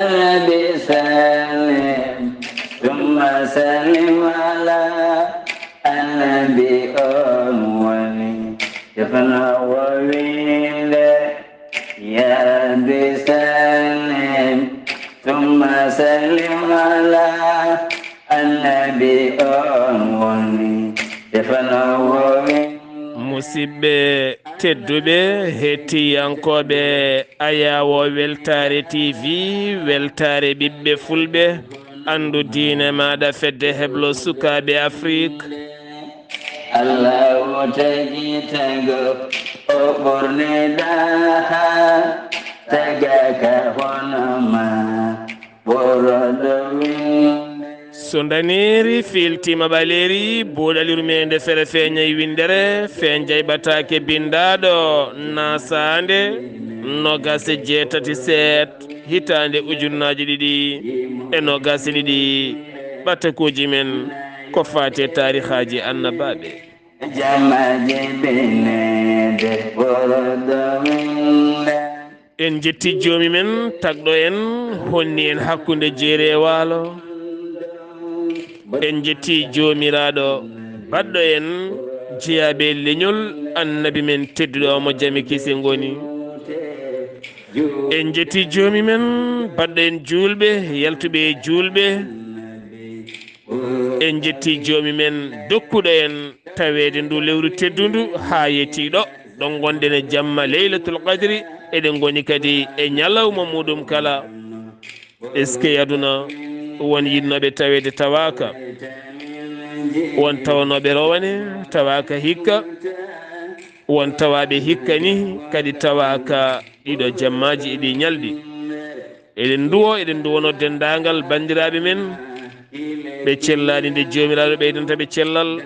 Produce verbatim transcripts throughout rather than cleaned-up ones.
Rabbi sallim, thumma sallim ala annabi on woni. Defno wo winde, ya Rabbi sallim, thumma sallim ala annabi on woni. Defno wo winde. Musidɓe tedduɓe, hettiyankooɓe Ayawo Weltaare T V, weltaare ɓiɓɓe fulɓe, anndu diine maaɗa, fedde heblo sukaaɓe Afrik. Allahu tagi tago, o ɓorni ɗaha, tagaka hono ma. So ndaneeri fiiltiima ɓaleeri, buuɗal yurmeende fere feeñay winndere, feen jayɓataake binndaaɗo, nasaande nogas e jeetati seet, hitaande ujunnaaji ɗiɗi e nogas e ɗiɗi. Ɓatakuuji men ko faati e taarihaaji annabaaɓe. Jamaaji binneede ɓurɗo winnde. En njetti Joomi men, tagɗo en, honni en hakkunde jeeri e waalo. En njetti Joomiraaɗo, baɗɗo en jeyaaɓe e leñol Annabi men tedduɗo mo jam e kise ngoni. En njetti Joomi men, baɗɗo en juulɓe, yaltuɓe e juulɓe. En njetti Joomi men, dokkuɗo en taweede ndu lewru teddundu haa yettii ɗo, ɗo ngonɗen e jamma Leylatul Qadri, eɗen ngoni kadi e ñalawma muuɗum kala. Eskey aduna, won yiɗnooɓe taweede tawaaka, won tawnooɓe rowane tawaaka hikka, won tawaaɓe hikka ni kadi tawaaka ɗiɗo jammaaji e ɗi ñalɗi. Eɗen nduwo, eɗen nduwono denndaangal banndiraaɓe men ɓe cellaani nde Joomiraaɗo ɓeydanta ɓe cellal,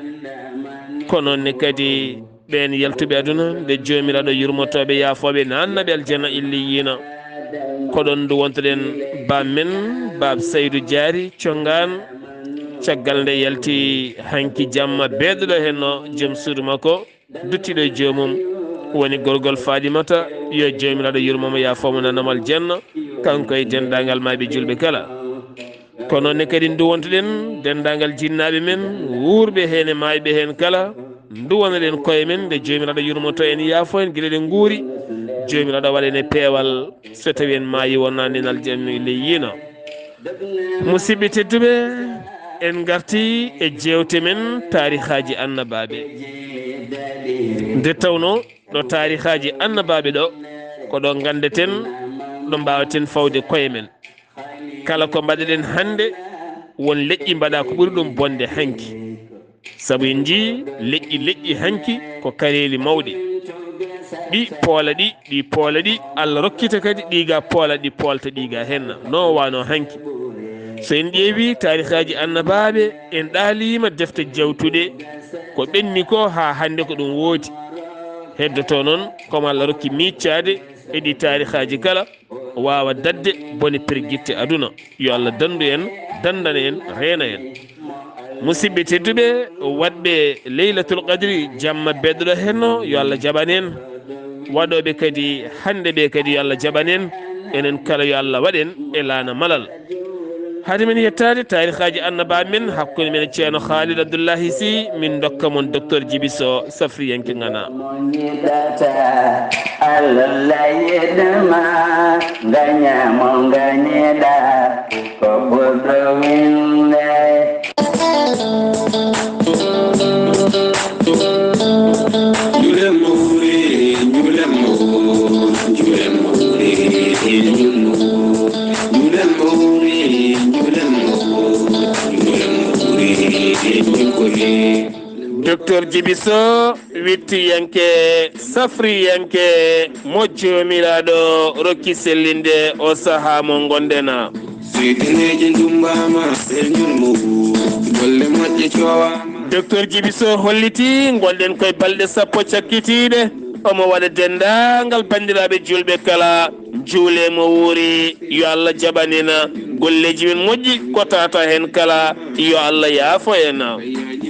ko noon ne kadi ɓeen yaltuɓe aduna nde Joomiraaɗo yurmotooɓe, yaafooɓe, naannaɓe aljanna illiyiina. Ko ɗoon nduwontoɗen baam men, Baab Saydu Jaari Conngaan, caggal nde yalti hanki jamma beeɗuɗo heen no jom suudu makko, duttiiɗo e joomum, woni gorgol Faadimata, yo Joomiraaɗo yurmo mo, yaafoo mo, naana mo aljanna, kanko e denndaangal maayɓe juulɓe kala. Ko noon ne kadi nduwontoɗen denndaangal jinnaaɓe men, wuurɓe heen e maayɓe heen kala, nduwonoɗen koye men nde Joomiraaɗo yurmotoo en, yaafoo en gila eɗen nguuri, Joomiraaɗo waɗa en e peewal, so tawii en maayii wonnaande en aljanna illiyiina. Musidɓe tedduɓe, en ngartii e jeewte men taarihaaji annabaaɓe. Nde tawnoo ɗo taarihaaji annabaaɓe ɗo, ko ɗo nganndeten, ɗo mbaawaten fawde koye men. Kala ko mbaɗeɗen hannde, won leƴƴi mbaɗa ko ɓuri ɗum bonde hanki. Sabu en njii leƴƴi, leƴƴi hanki ko kareeli mawɗi. Ɗi poola ɗi, ɗi poola ɗi, Allah rokkita kadi ɗi ga poola, ɗi poolta ɗi ga henna. No wano hanki. So en ƴeewi taarihaaji annabaaɓe, en ɗaaliima defte jawtuɗe ko ɓenni ko haa hannde ko ɗum woodi. Heddoto noon, komo Allah rokki miiccaade e ɗi taarihaaji kala, waawa daɗde bone pergitte aduna. Yo Allah danndu en, danndana en, reena en. Musidɓe tedduɓe, waɗɓe Leylatul Qadri, jamma beeɗuɗo henno, yo Allah jaɓan en. Waɗooɓe kadi hannde ɓe kadi, yo Allah jaɓan en. Enen kala, yo Allah waɗ en e laana malal. Hade men yettaade taarihaaji annabaaɓe men, hakkunde men e Ceerno Khalid Abdullahi Sy, min ndokka mon Docteur Djiby Sow, safriyanke ŋana. Mo njiɗata Allah yiɗma, ngaña mo ngañiɗa, ko ɓurɗo winde. Njule mawri, njule mawri, njule mawri, njule mawri, njule mawri, njule mawri, njule mawri, njule mawri. Docteur Djiby Sow, wittiyanke, safriyanke, mo Joomiraaɗo rokki sellinde o sahaa mo ngonɗen. Seytaneeji ndummbaama, sey ñun mo golle moƴƴe coowaama. Docteur Djiby Sow holliti ngonɗen koye balɗe sappo cakkitiiɗe. Omo waɗa denndaangal banndiraaɓe juulɓe kala, njuulee mo wuuri, yo Allah jaɓan en golleeji men moƴƴi, ko tawata heen kala, yo Allah yaafo en.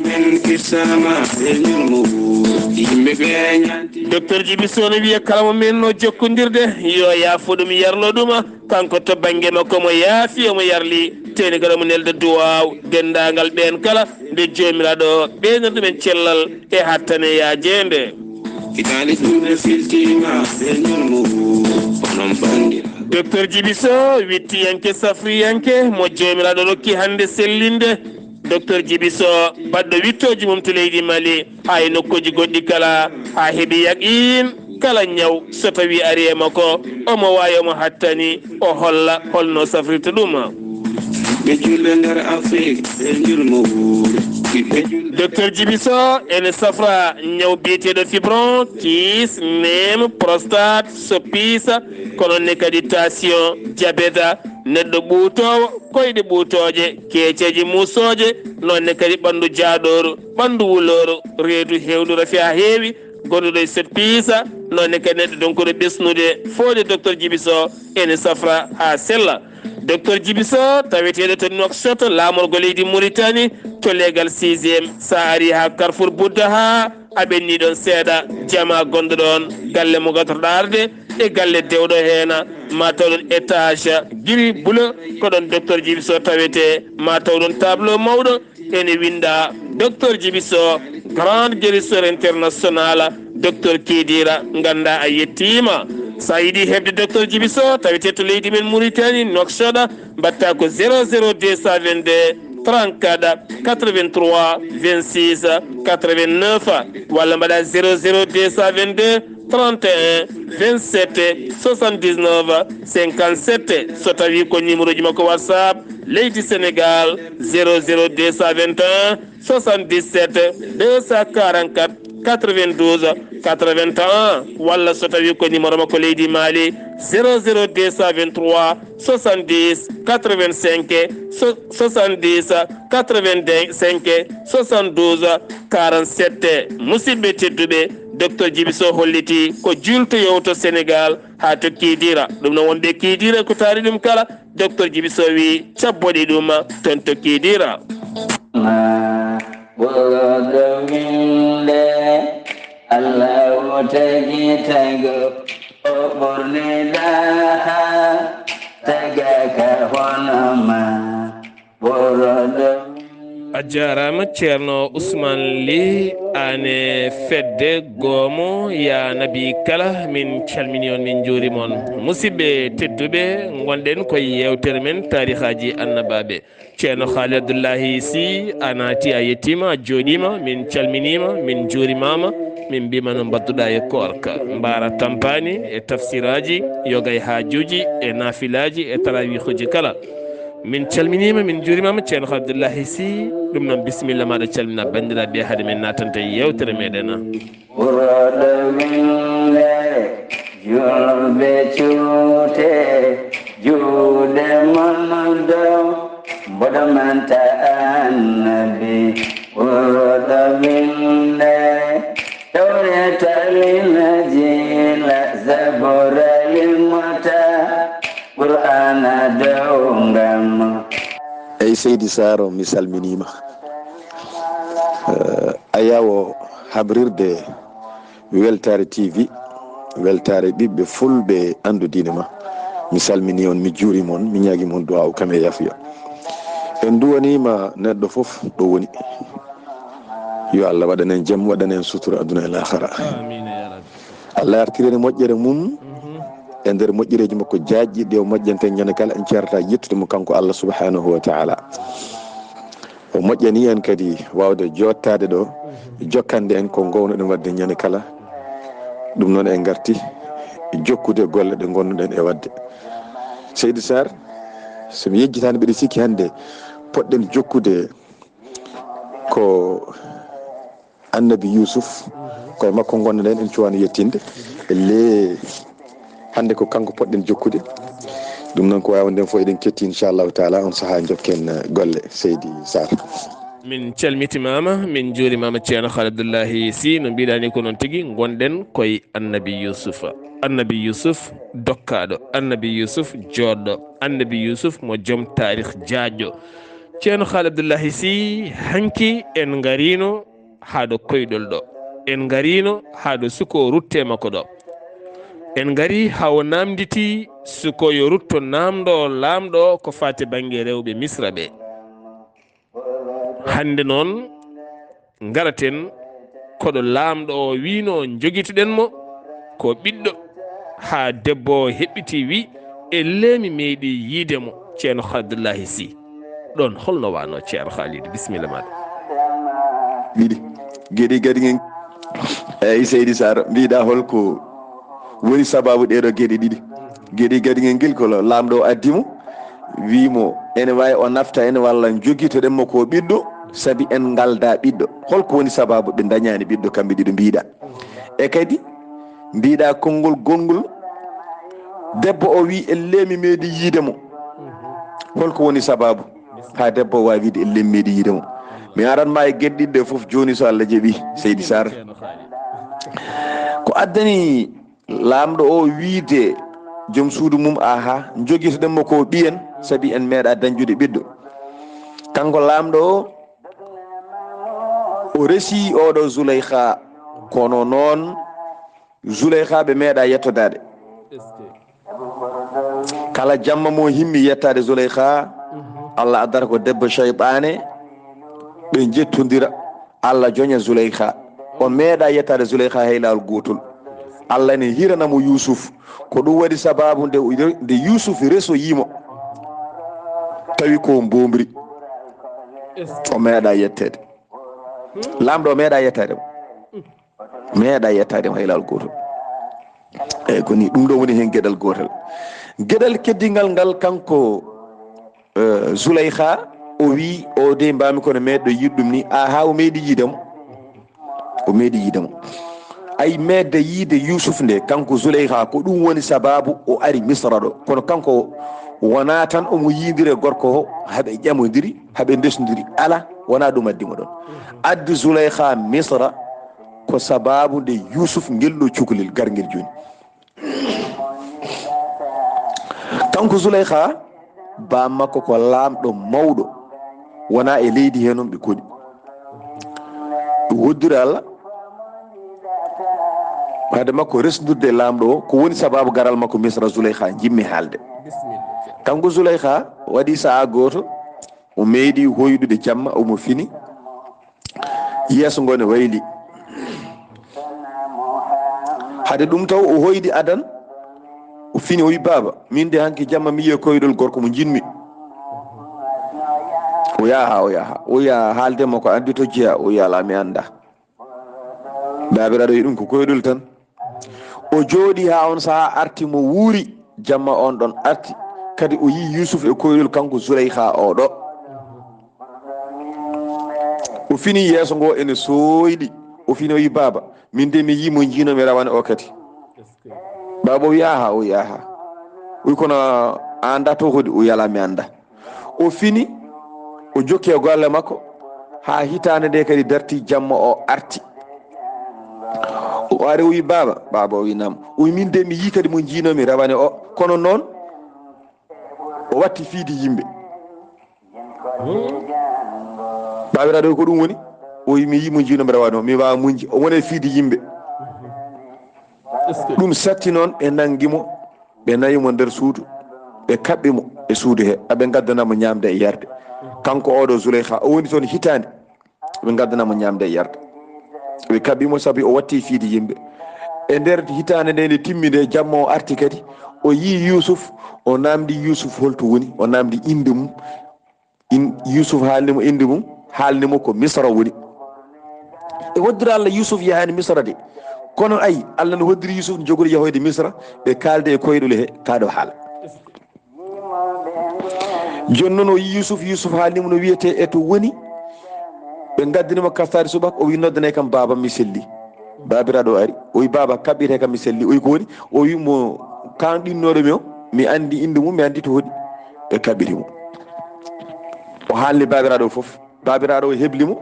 Men kirsaama, sey ñun mo wuuri. Yimɓe ɓe ñaanti. Docteur Djiby Sow no wiya kala mo meenno jokkondirde, yo yaafo ɗum, yarlo ɗuma. Kanko to bannge makko, mo yaafi, omo yarli. Teeni kala mo nelda duwaaw, denndaangal ɓeen kala, nde Joomiraaɗo ɓeynana ɗumen cellal e hattane yaajeende. Hitaande juulde siltiima, ɓe ñormo, onon banndiraaɓe. Docteur Djiby Sow, wittiyanke, safriyanke, mo Joomiraaɗo rokki hannde sellinde. Docteur Djiby Sow, baɗɗo wittooji mum to leydi Mali, haa e nokkuuji goɗɗi kala, haa heɓi yaqiin kala ñaw, so tawii arii e makko, omo waawi, omo hattani, o holla holno safrirta ɗum. Ɓe julɓe nder Afrik, ɓe njurmo wuuri. Ɓiɓɓe julɓe. Docteur Djiby Sow ene safra ñaw biyeteeɗo fibron, kiis, neem, prostate, so piisa, kono ne kadi tension, diabète, neɗɗo ɓuutoowo, koyɗe ɓuutooje, keeceeje muusooje, noon ne kadi ɓanndu jaaɗooru, ɓanndu wulooru, reedu heewdu rafi haa heewi, gonɗo e sot piisa, noon ne kadi neɗɗo donkuɗo ɓesnude, foode Docteur Djiby Sow ene safra haa sella. Docteur Djiby Sow, taweteeɗo to Nouakchott, laamorgo leydi Mauritanie, to leegal sixième, so a arii haa Carrefour Bouddaha, a ɓenni ɗon seeɗa, jama gonɗo ɗon, galle mo gatorɗa arde, e galle dewɗo heena, ma taw ɗon étage gris bleu, ko ɗon Docteur Djiby Sow tawete, ma taw ɗon tableau mawɗo, ene winda Docteur Djiby Sow, grand guérisseur international, Docteur Kidira, ganda a yettima. Sa yiɗi heɓde Docteur Djiby Sow, tawete to leydi men Mauritanie, Nouakchott, mbatta ko zéro zéro deux cent vingt-deux, trente-quatre, quatre-vingt-trois, vingt-six, quatre-vingt-neuf, walla mbaɗa zéro zéro deux cent vingt-deux, trente et un, vingt-sept, soixante-dix-neuf, cinquante-sept. So tawi ko numéro ji makko WhatsApp, leydi Sénégal, zéro zéro deux cent vingt et un, soixante-dix-sept, deux cent quarante-quatre, quatre-vingt-douze, quatre-vingt-un, walla so tawi ko numéro makko leydi Mali, zéro zéro deux cent vingt-trois, soixante-dix, quatre-vingt-cinq, so-, soixante-dix, quatre-vingt-cinq, soixante-douze, quarante-sept. Musidɓe tedduɓe, Docteur Djiby Sow holliti ko julto yewto Sénégal haa to Kidira. Ɗum noon, wonɓe Kidira ko taari ɗum kala, Docteur Djiby Sow wi cabboɗe ɗum toon to Kidira. Ma ɓurɗo winde, Allahu tagi tago, o ɓurniɗa ha tagaka hono ma. Ɓurɗo winde. A jaaraama, Ceerno Usmaan Li, aan e fedde Goomo, yaa Nabi kala, min calminii on, min njuuriima on. Musidɓe tedduɓe, ngonɗen ko e yeewtere men Taarihaaji Annabaaɓe. Ceerno Haali Abdullaahi Sih, a naati, a yettiima, a jooɗiima, min calminiima, min njuurimaama, min mbiima no mbaɗduɗaa e koorka. Mbaara tampaani e tafsiraaji, yoga e haajuuji, e naafilaaji, e tarawiihuuji kala. Min calminiima, min njuurimaama, Ceerno Haali Abdullaahi Sih. Ɗum noon, bisimilla maaɗa, calmina banndiraaɓe, hade min naatande e yeewtere meɗen. Ɓurɗo winde, julɓe cuute, juuɗe mon dow, mboɗo manta Annabi. Ɓurɗo winde, Tawreeta, Linjiila, Zabuura, limota, Qur'aana dow ngam. Eyi, Seydi Saaro, mi salminiima. Eh, a yaawo habrirde Weltaare T V, weltaare ɓiɓɓe fulɓe anndu diine ma. Mi salminii on, mi juuriima on, mi ñaagiima on duwaaw kam e yaafuya. En nduwaniima neɗɗo fof ɗo woni. Yo Allah waɗan en jam, waɗan en sutura aduna e laakhara. Amiin ya rabbi. Allah artiren e moƴƴere mum, e nder moƴƴereeji makko jaajɗi ɗe o moƴƴanta en ñande kala en ceerata yettude mo kanko Allah subhanahu wa ta'ala. O moƴƴani en kadi waawde jooɗtaade ɗo, jokkande en ko ngownoɗen waɗde ñande kala. Ɗum noon en ngarti jokkude golle ɗe ngonnoɗen e waɗde. Seydi Sarr, so mi yejjitaani, mbeɗa sikki hannde poɗɗen jokkude ko Annabi Yuusuf, koye makko ngonnoɗen, en cuwaani yettinde. Le, hannde ko kanko poɗɗen jokkude. Ɗum noon ko waawde fof eɗen ketti, inchallahu taala, on sahaa jokken, eh, golle, Seydi Sarr. Min calmitimaama, min njuurimaama Ceerno Haali Abdullaahi Sih, no mbiɗa ni ko noon tigi, ngonɗen koye Annabi Yuusuf. Annabi Yuusuf dokkaaɗo, Annabi Yuusuf jooɗɗo, Annabi Yuusuf mo joom taarih jaajɗo. Ceerno Haali Abdullaahi Sih, hanki en ngariino haa ɗo koyɗol ɗo. En ngariino haa ɗo suko rutte makko ɗo. En ngari haa o naamnditi suko yo rutto naamndoo laamɗo ko faati bannge rewɓe Misra ɓe. Hannde noon, ngaraten koɗo laamɗo o wiino njogitoɗen mo ko ɓiɗɗo, haa debbo o heɓɓiti wi, e leemi meeɗi yiide mo, Ceerno Abdullahi Si. Ɗoon holno wano, Ceerno Khalid? Bisimilla maɗa. Ɗiɗi. Geɗe gadi ngen. Eyi, Seydi Sar, mbiɗa holko woni sababu ɗeɗo geɗe ɗiɗi? Geɗe gadi ngen ngel ko laamɗo o addi mo, wi mo ene wawi o nafta en walla jogitoɗen mo ko ɓiɗɗo, sabi en ngalda ɓiɗɗo. Holko woni sababu ɓe dañani ɓiɗɗo kamɓe ɗiɗo mbiɗa? E kadi mbiɗa konngol gongol, debbo o wi, "Ellee mi meeɗi yiide mo." Holko woni sababu ha debbo o wawi wiide, "Ellee mi meeɗi yiide mo"? Mi aran ma e geɗe ɗiɗi ɗe fof joni, so Allah jaɓi, Seydi Sar. Ko addani laamɗo o wiide joom suudu mum, "Aha, jogitoɗen mo ko ɓiyen, sabi en meeɗa dañjude ɓiɗɗo." Kanko laamɗo o, o resi oɗo Zuleyha, kono noon Zuleyha ɓe meeɗa yettodaade. Kala jamma mo himmi yettaade Zuleyha, Allah addata ko debbo seytaane, ɓe njettondira, Allah joña Zuleyha. O meeɗa yettaade Zuleyha hay laawol gootol. Allah ne hirana mo Yuusuf. Ko ɗum waɗi sababu nde, nde Yuusuf resoyii mo, tawi ko mbomri. O meeɗa yetteede. Laamɗo o meeɗa yettaade mo. Meeɗa yettaade mo hay laawol gootol. Eyi, ko ni ɗum ɗo woni heen geɗal gootal. Geɗal keddingal ngal, kanko, eh, Zuleyha, o wi, "O de mbami kono meeɗɗo yiide ɗum ni." Aha, o meeɗi yiide mo. O meeɗi yiide mo. Ay, meeɗde yiide Yuusuf nde, kanko Zuleyha, ko ɗum woni sababu o ari Misra ɗo. Kono kanko wona tan omo yiidiri e gorko o, haɓe ƴamodiri, haɓe ndesdiri. Ala, wona ɗum addi mo ɗon. Addi Zuleyha Misra ko sababu nde Yuusuf ngel ɗo cukalel garngel jooni. Kanko Zuleyha, ba makko ko laamɗo mawɗo, wona e leydi he noon ɓe koni. Ɗum hoddiri Allah. Hade makko resndude e laamɗo o, ko woni sababu garal makko Misra, Zuleyha, jimmi haalde. Kanko Zuleyha waɗi sa'a gooto, o meeɗi hoyɗude jamma, omo fini. Yeeso ngo ne wayli. Hade ɗum taw o hoyɗi adan, o fini, o wi, "Baaba, min de hanki jamma mi yi'e koyɗol gorko mo njiɗmi." O yaha, o yaha, o yaha, haalde mo ko anndi to jeya, o wi, "Ala, mi annda." Baabiraaɗo wi ɗum ko koyɗol tan. O jooɗi haa on saha arti mo wuuri, jamma on ɗon arti. Kadi o yi Yuusuf e koyɗol kanko Zuleyha o ɗo. O fini yeeso ngo ene sooyɗi. O fini o yi, "Baaba, min de mi yi mo njiino mi rawane o kadi." Baaba o wi, "Aha, o wi, aha." O wi, "Kono a annda to hoɗi?" O wi, "Ala, mi annda." O fini, o jokki e golle makko, haa hitaande nde kadi darti, jamma o arti. O ari, o wi, "Baaba." Baaba o wi, "Naam." O wi, "Min de mi yi kadi mo njiino mi rawane o. Kono noon, o watti fiide yimɓe." Baabiraaɗo wi, "Ko ɗum woni?" O wi, "Mi yi mo njiino mi rawane o, mi waawa muñde. O woni e fiide yimɓe." Ɗum satti noon, ɓe nanngi mo, ɓe nawi mo nder suudu, ɓe kaɓɓi mo e suudu he, aɓe ngaddana mo ñaamde e yarde. Kanko oɗo Zuleyha, o woni toon hitaande, ɓe ngaddana mo ñaamde e yarde. Ɓe kaɓɓi mo sabi o watti fiide yimɓe. E nder hitaande nde nde timmi nde, jamma o arti kadi, o yii Yuusuf, o naamndi Yuusuf holto woni, o naamndi innde mum. In, Yuusuf haalni mo innde mum, haalni mo ko Misra woni. E hoddira Allah, Yuusuf yahaani Misra de. Kono ay, Allah no hoddiri Yuusuf no jogori yahoyde Misra, ɓe kaalde e koyɗol he, kaa ɗo haala. Jooni noon o yii Yuusuf, Yuusuf haalni mo no wiyetee e to woni. Ɓe ngaddini mo kastaari subaka, o wi, "Noddanee kam baaba, mi selli." Baabiraaɗo o ari, o wi, "Baaba, kaɓɓitee kam, mi selli." O wi, "Ko woni?" O wi mo, "Kaan ɗinnooɗo mi o, mi anndi innde mum, mi anndi to hoɗi." Ɓe kaɓɓiti mo. O haalni baabiraaɗo o fof. Baabiraaɗo o hebli mo,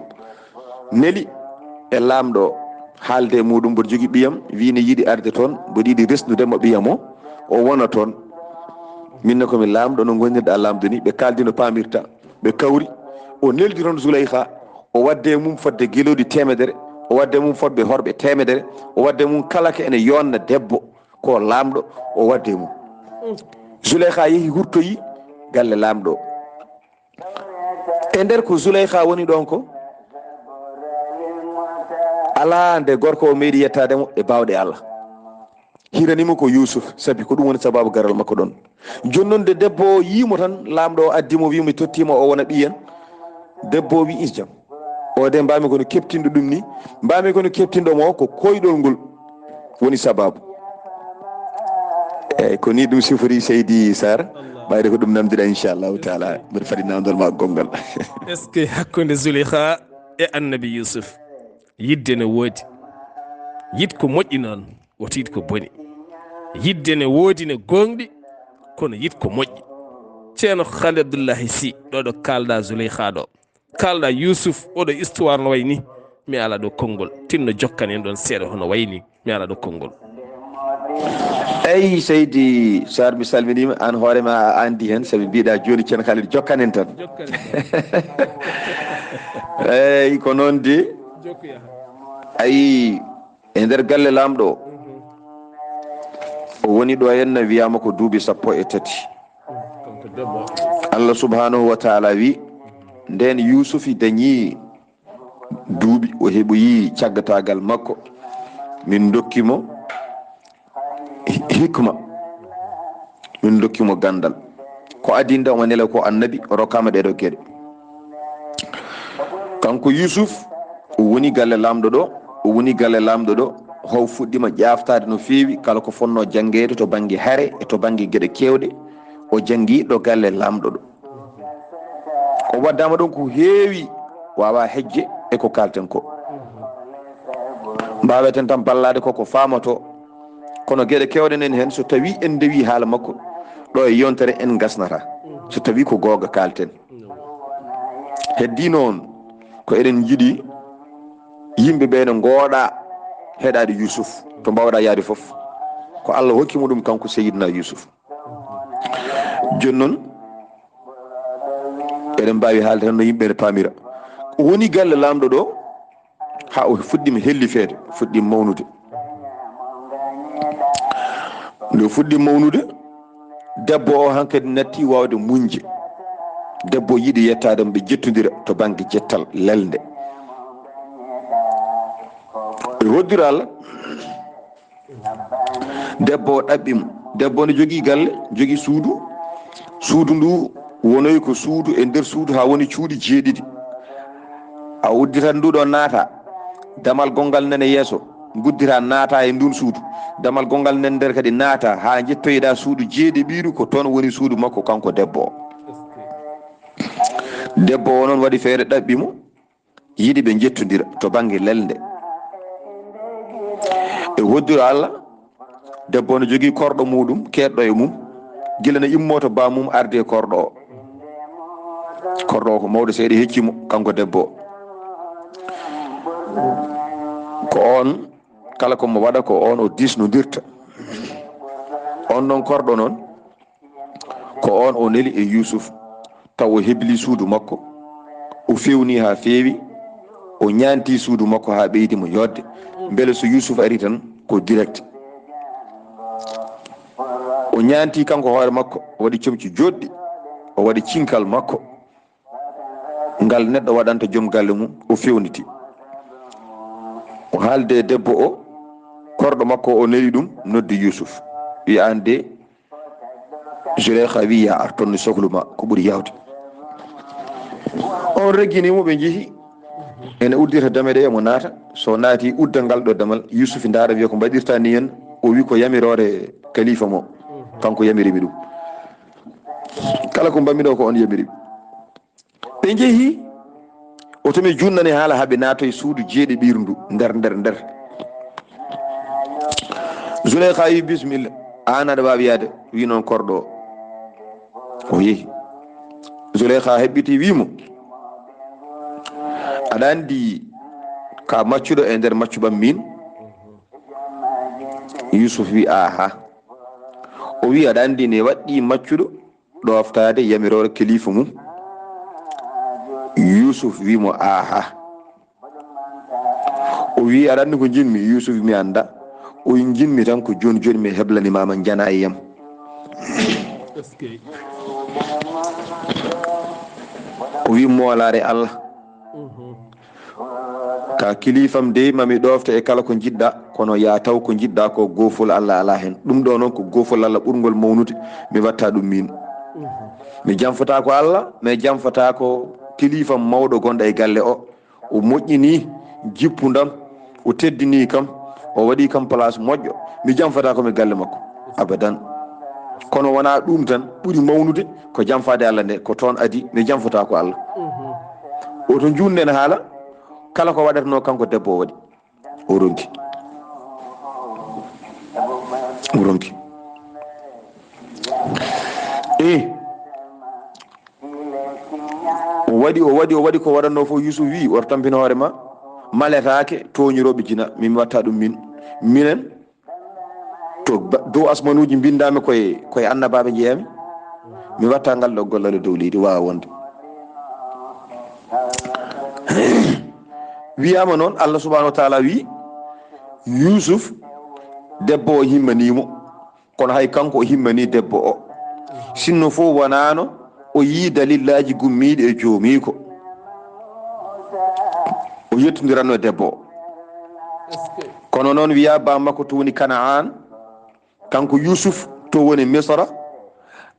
neli e laamɗo o, haalde e muuɗum, "Mboɗo jogii ɓiyam, wii ne yiɗi arde toon, mboɗo yiɗi resnude mo ɓiyam o, o wona toon. Min ne ko mi laamɗo, no ngonirɗaa laamɗo ni." Ɓe kaaldi no paamirta, ɓe kawri. O neldi toon Zuleyha, o wadde e mum fodde gelooɗi teemedere. O wadde mum fodɓe horɓe teemedere. O wadde mum kala ko ene yonna debbo ko laamɗo, o wadde mum. Zuleyha yehi hurtoyi galle laamɗo. E nder ko Zuleyha woni ɗon ko, alaa nde gorko o meeɗi yettaade mo e baawɗe Allah. Hiranimo ko Yuusuf, sabi ko ɗum woni sababu garal makko ɗon. Jooni noon, nde debbo o yii mo tan, laamɗo o addi mo, wii mo, tottii mo o wona ɓiyen. Debbo o wii, is jam. O de mbaami kono keɓtinɗo ɗum ni, mbaami kono keɓtinɗo mo ko koyɗol ngol woni sababu. Eyyi, ko ni ɗum sifori, Seydi Sarr. Ɓayde ko ɗum namdiɗa, inchallahu taala, mbeɗa fadi namdal ma gongal. Est-ce que hakkunde Zuleyha e Annabi Yuusuf, yidde ne woodi? Yid ko moƴƴi noon, woto yid ko boni. Yidde ne woodi ne gooŋɗi, kono yid ko moƴƴi. Ceerno Khalil Abdullahi Sy, ɗo ɗo kaalɗa Zuleyha ɗo, kaalɗa Yuusuf, oɗo histoire no wayi ni, mi ala ɗo konngol, tinno jokkan en ɗon seeɗa hono wayi ni, mi ala ɗo konngol. Eyi, Seydi Sarr, mi salminiima, aan hoore ma a anndi heen, sabi mbiɗa jooni Ceerno Khalil jokkan en tan. Jokkan en. Eyi, ko noon de. Jokku yaha. Ayi, e nder galle laamɗo o, o woni ɗo henna, wiyama ko duuɓi sappo e tati. Kanko debbo. Allah subhanahu wa taala wi, nden Yuusufi dañi duuɓi, o heɓoyi caggataagal makko, min dokki mo hi-, hikma, min dokki mo gandal. Ko adinda omo nela ko annabi, o rokkama ɗeɗo geɗe. Kanko Yuusuf, o woni galle laamɗo ɗo, o woni galle laamɗo ɗo, how fuɗɗima ƴaaftaade no feewi kala ko fonno janngeede to bannge hare e to bannge geɗe keewɗe, o janngi ɗo galle laamɗo ɗo. O waddama ɗon ko heewi, wawa hejje e ko kalten ko. Mbaweten tan ballade ko ko famato, kono geɗe kewɗe nen hen, so tawi en ndewi haala makko ɗo e yontere, en gasnata, so tawi ko googa kalten. Heddi noon, ko eɗen jiɗi yimɓe ɓe ne ngooɗa heɗade Yuusuf, to mbawɗa yaade fof, ko Allah hokki mo ɗum kanko Seydina Yuusuf. Jooni noon, eɗen mbaawi haalde tan no yimɓe ne paamira. O woni galle laamɗo ɗo, haa o fuɗɗima hellifeede, fuɗɗima mawnude. Nde o fuɗɗi mawnude, debbo o hankadi natti waawde muñde. Debbo yiɗi yettaade mo, ɓe jettondira to bannge jettal lelnde. Ɓe hoddira Allah. Debbo o ɗaɓɓi mo. Debbo ne jogii galle, jogii suudu. Suudu ndu wonoyi ko suudu e nder suudu haa woni cuuɗi jeeɗiɗi. A udditan ndu ɗo naata. Damal gonngal nana yeeso, nguddita naata e ndun suudu. Damal gonngal nan nder kadi naata haa njettoyiɗa suudu jeeɗiɗiru, ko toon woni suudu makko kanko debbo o. Debbo o noon waɗi feere ɗaɓɓi mo. Yiɗi ɓe njettondira to bannge lelnde. E hoddiro Allah, debbo no jogii korɗo muɗum, keedɗo e mum, gila no immo to ba mum arde korɗo o. Korɗo o ko mawɗo seeɗa hecci mo, kanko debbo o. Ko on, kala ko mo waɗa, ko on o disnondirta. On noon korɗo noon, ko on o neli e Yuusuf, taw o hebli suudu makko, o fewni haa feewi, o ñaanti suudu makko haa ɓeydi mo yodde, mbele so Yuusuf ari tan ko direct. O ñaanti kanko hoore makko, o waɗi comci joɗɗi, o waɗi cinkal makko, ngal neɗɗo waɗanta joom galle mum, o fewniti. O haalde e debbo o, korɗo makko o neli ɗum, noddi Yuusuf. Wi, "Aan de, Zuleyha wi ya ar toon, sohlu ma ko ɓuri yawde." On reggini mo, ɓe njehi. Ene uddita dame ɗe, mo naata. So naati, udda ngal ɗo damal. Yuusuf ndaara, wiya, "Ko mbaɗirta ni en?" O wi, "Ko yamiroore kalifa mo. Kanko yamiri mi ɗum. Kala ko mbaɗmi ɗo ko on yamiri mi." Ɓe njehi, o tami junnani haala haa ɓe naatoyi suudu jeeɗiɗirndu nder, nder, nder. Zuleyha wi, "Bismilla, aan aɗa waawi yaade," wi noon korɗo o. O yehi. Zuleyha heɓɓiti, wi mo, "Aɗa anndi ka maccuɗo e nder maccuɓam min?" Yuusuf wi, "Aha." O wi, "Aɗa anndi ne waɗɗi maccuɗo ɗooftaade yamiroore kalifa mum?" Yuusuf wi mo, "Aha." O wi, "Aɗa anndi ko njiɗmi?" Yuusuf wi, "Mi annda." O wi, "Njiɗmi tan ko jooni jooni mi heblani ma ma njana e yam." O wi, "Moolaare Allah. Ka kilifam dey, ma mi ɗoofte e kala ko njiɗɗa, kono ya taw ko njiɗɗa ko goofol Allah alaa heen. Ɗum ɗo noon ko goofol Allah ɓurngol mawnude, mi watta ɗum miin. Mi jamfata ko Allah, mi jamfata ko kilifam mawɗo gonɗo e galle o. O moƴƴini jippundam, o teddini kam, o waɗi kam place moƴƴo. Mi jamfata ko mi galle makko. Abadan. Kono wonaa ɗum tan ɓuri mawnude ko jamfaade Allah nde, ko toon adi, mi jamfata ko Allah." O to njuunden haala, kala ko waɗatnoo kanko debbo o waɗi. O ronki. O ronki. Eh. O waɗi, o waɗi, o waɗi ko waɗatnoo fof. Yuusuf wi, "Oto tampin hoore ma, maletaake tooñirooɓe jina, min mi watta ɗum min. Minen, to ba-, dow asmanuuji mbindaami koye, koye annabaaɓe njeyami, mi watta ngal ɗo gollal e dow leydi, waawa wonde." Wiyaama noon, Allah subhanahu wa taala wi, Yuusuf, debbo o himmanii mo. Kono hay kanko o himmanii debbo o. Sinno fof wonaano o yii dalillaaji gummiiɗi e joomiiko. O yettondiranno e debbo o. Kono noon wiya bammakko to woni Kanaan, kanko Yuusuf to woni Misra,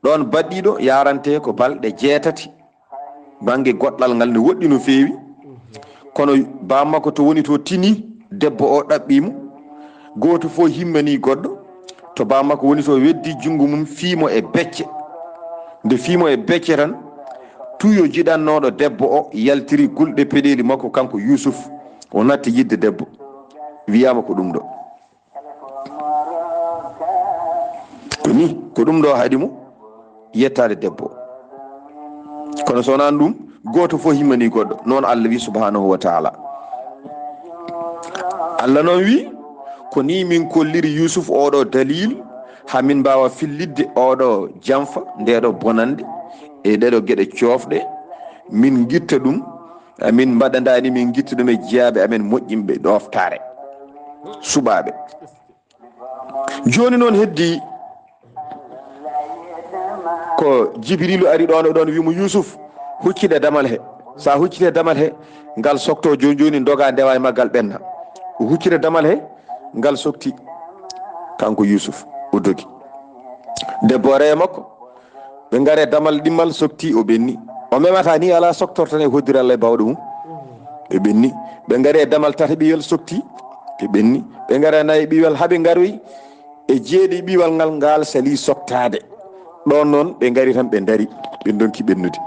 ɗoon baɗɗiiɗo yarante ko balɗe jeetati. Bannge goɗɗal ngal ne woɗɗi no feewi. Kono bammakko to woni to tini, debbo o ɗaɓɓi mo. Gooto fof himmanii goɗɗo. To bammakko woni to weddi junngo mum fii mo e becce. Nde fii mo e becce tan, tuyo jiɗannooɗo debbo o yaltiri gulɗe peɗeeli makko kanko Yuusuf. O natti yiɗde debbo. Wiyaama ko ɗum ɗo. Ko ni, ko ɗum ɗo haɗi mo yettaade debbo. Kono so wonaan ɗum, gooto fof himmanii goɗɗo. Noon Allah wi subhanahu wa taala. Allah noon wi, "Ko ni min kolliri Yuusuf oɗo dalil, haa min mbaawa fillitde oɗo jamfa, ndeɗo bonannde, e ɗeɗo geɗe coofɗe, min ngitta ɗum, amin mbaɗandaani, min ngitta ɗum e jiyaaɓe amen moƴƴinɓe ɗooftaare, suɓaaɓe." Jooni noon heddi ko Jibriilu ari ɗoon e ɗoon, wi mo, "Yuusuf, huccite damal he. So a huccite damal he, ngal sokto jooni jooni, ndoga ndewa e maggal ɓenna." O huccite damal he, ngal sokti. Kanko Yuusuf, o dogi. Debbo o rewa makko, ɓe ngare damal ɗimmal sokti, o ɓenni. O memata ni, alaa, soktortan e hoddira Allah e baawɗo mum. Ɓe ɓenni. Ɓe ngare damal tataɓiyel sokti, ɓe ɓenni. Ɓe ngare nayaɓiwel, haa ɓe ngaroyi e jeeɗiɓiwal ngal, ngal sali soktaade. Ɗoon noon ɓe ngari tan, ɓe ndari, ɓe ndonki ɓennude.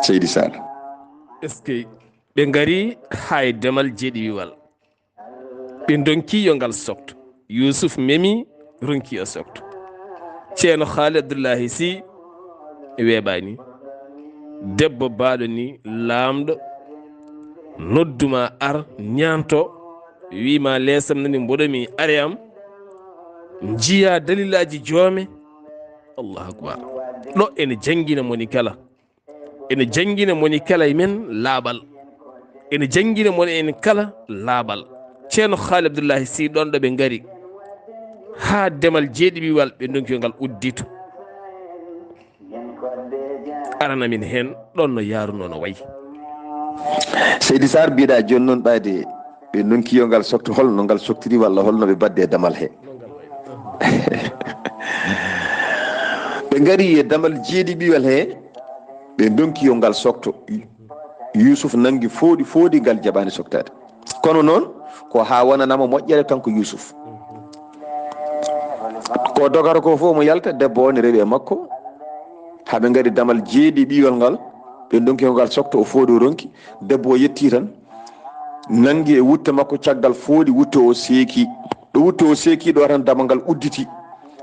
Seydi Sall. Est-ce que ɓe ngari haa e damal jeeɗiɓiwal? Ɓe ndonki yo ngal sokto. Yuusuf memi, ronki yo sokto. Ceerno Haali Abdullahi Si weeɓaani. Debbo baaɗo ni, laamɗo nodduma, ar ñaanto, wiima leesam nani mboɗomi, are am, njiya dalilaaji joome. Allahu akbar. Ɗo ene janngina moni kala. Ene janngina moni kala e men laaɓal. Ene janngina moni en kala laaɓal. Ceerno Haali Abdullahi Si, ɗoon ɗo ɓe ngari haa demal jeeɗiɓiwal, ɓe ndonki yo ngal uddito. Arana min heen ɗoon no yaarunoo, no wayi. Seydi Sarr, mbiɗa jooni noon ɓayde ɓe ndonki yo ngal sokto, hol no ngal soktiri walla hol no ɓe mbaɗde e damal he? Ɓe ngari e damal jeeɗiɓiwal he, ɓe ndonki yo ngal sokto. Yuusuf nanngi fooɗi, fooɗi, ngal jaɓaani soktaade. Kono noon, ko haa wonanama moƴƴere kanko Yuusuf. Ko dogata ko fof mo yalta, debbo o ne rewi e makko. Haa ɓe ngari damal jeeɗiɓiwal ngal, ɓe ndonki yo ngal sokto, o fooɗi, o ronki. Debbo o yetti tan, nanngi e wutte makko, caggal fooɗi wutte o seeki. Ɗo wutte o seeki ɗo tan, damal ngal udditi.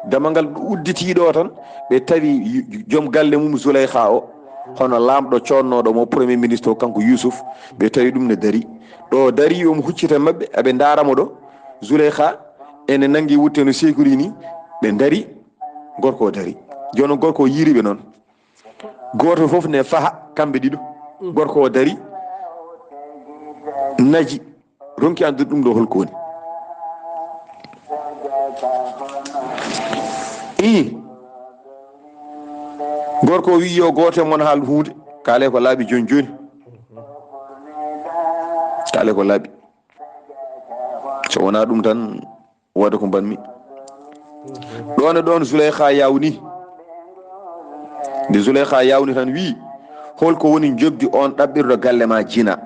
Damal ngal udditi ɗo tan, ɓe tawi joom galle mum Zuleyha o, hono laamɗo coodnooɗo mo, premier ministre o, kanko Yuusuf, ɓe tawi ɗum ne dari. Ɗo dari, omo huccita e maɓɓe, aɓe ndaara mo ɗo. Zuleyha ene nanngi wutte no seekori ni, ɓe ndari, gorko o dari. Jooni noon gorko o yiiri ɓe noon. Gooto fof ne faha, kamɓe ɗiɗo. Gorko o dari, naji, ronki anndude ɗum ɗo holko woni. Ii, gorko o wiyi yo gooto e mon haal huunde, kaale ko laaɓi jooni jooni. Kaale ko laaɓi. So wonaa ɗum tan, wooda ko mbaɗmi. Ɗoon e ɗoon Zuleyha yawni. Nde Zuleyha yawni tan wiyi, holko woni njoɓdi on ɗaɓɓirɗo galle ma jina?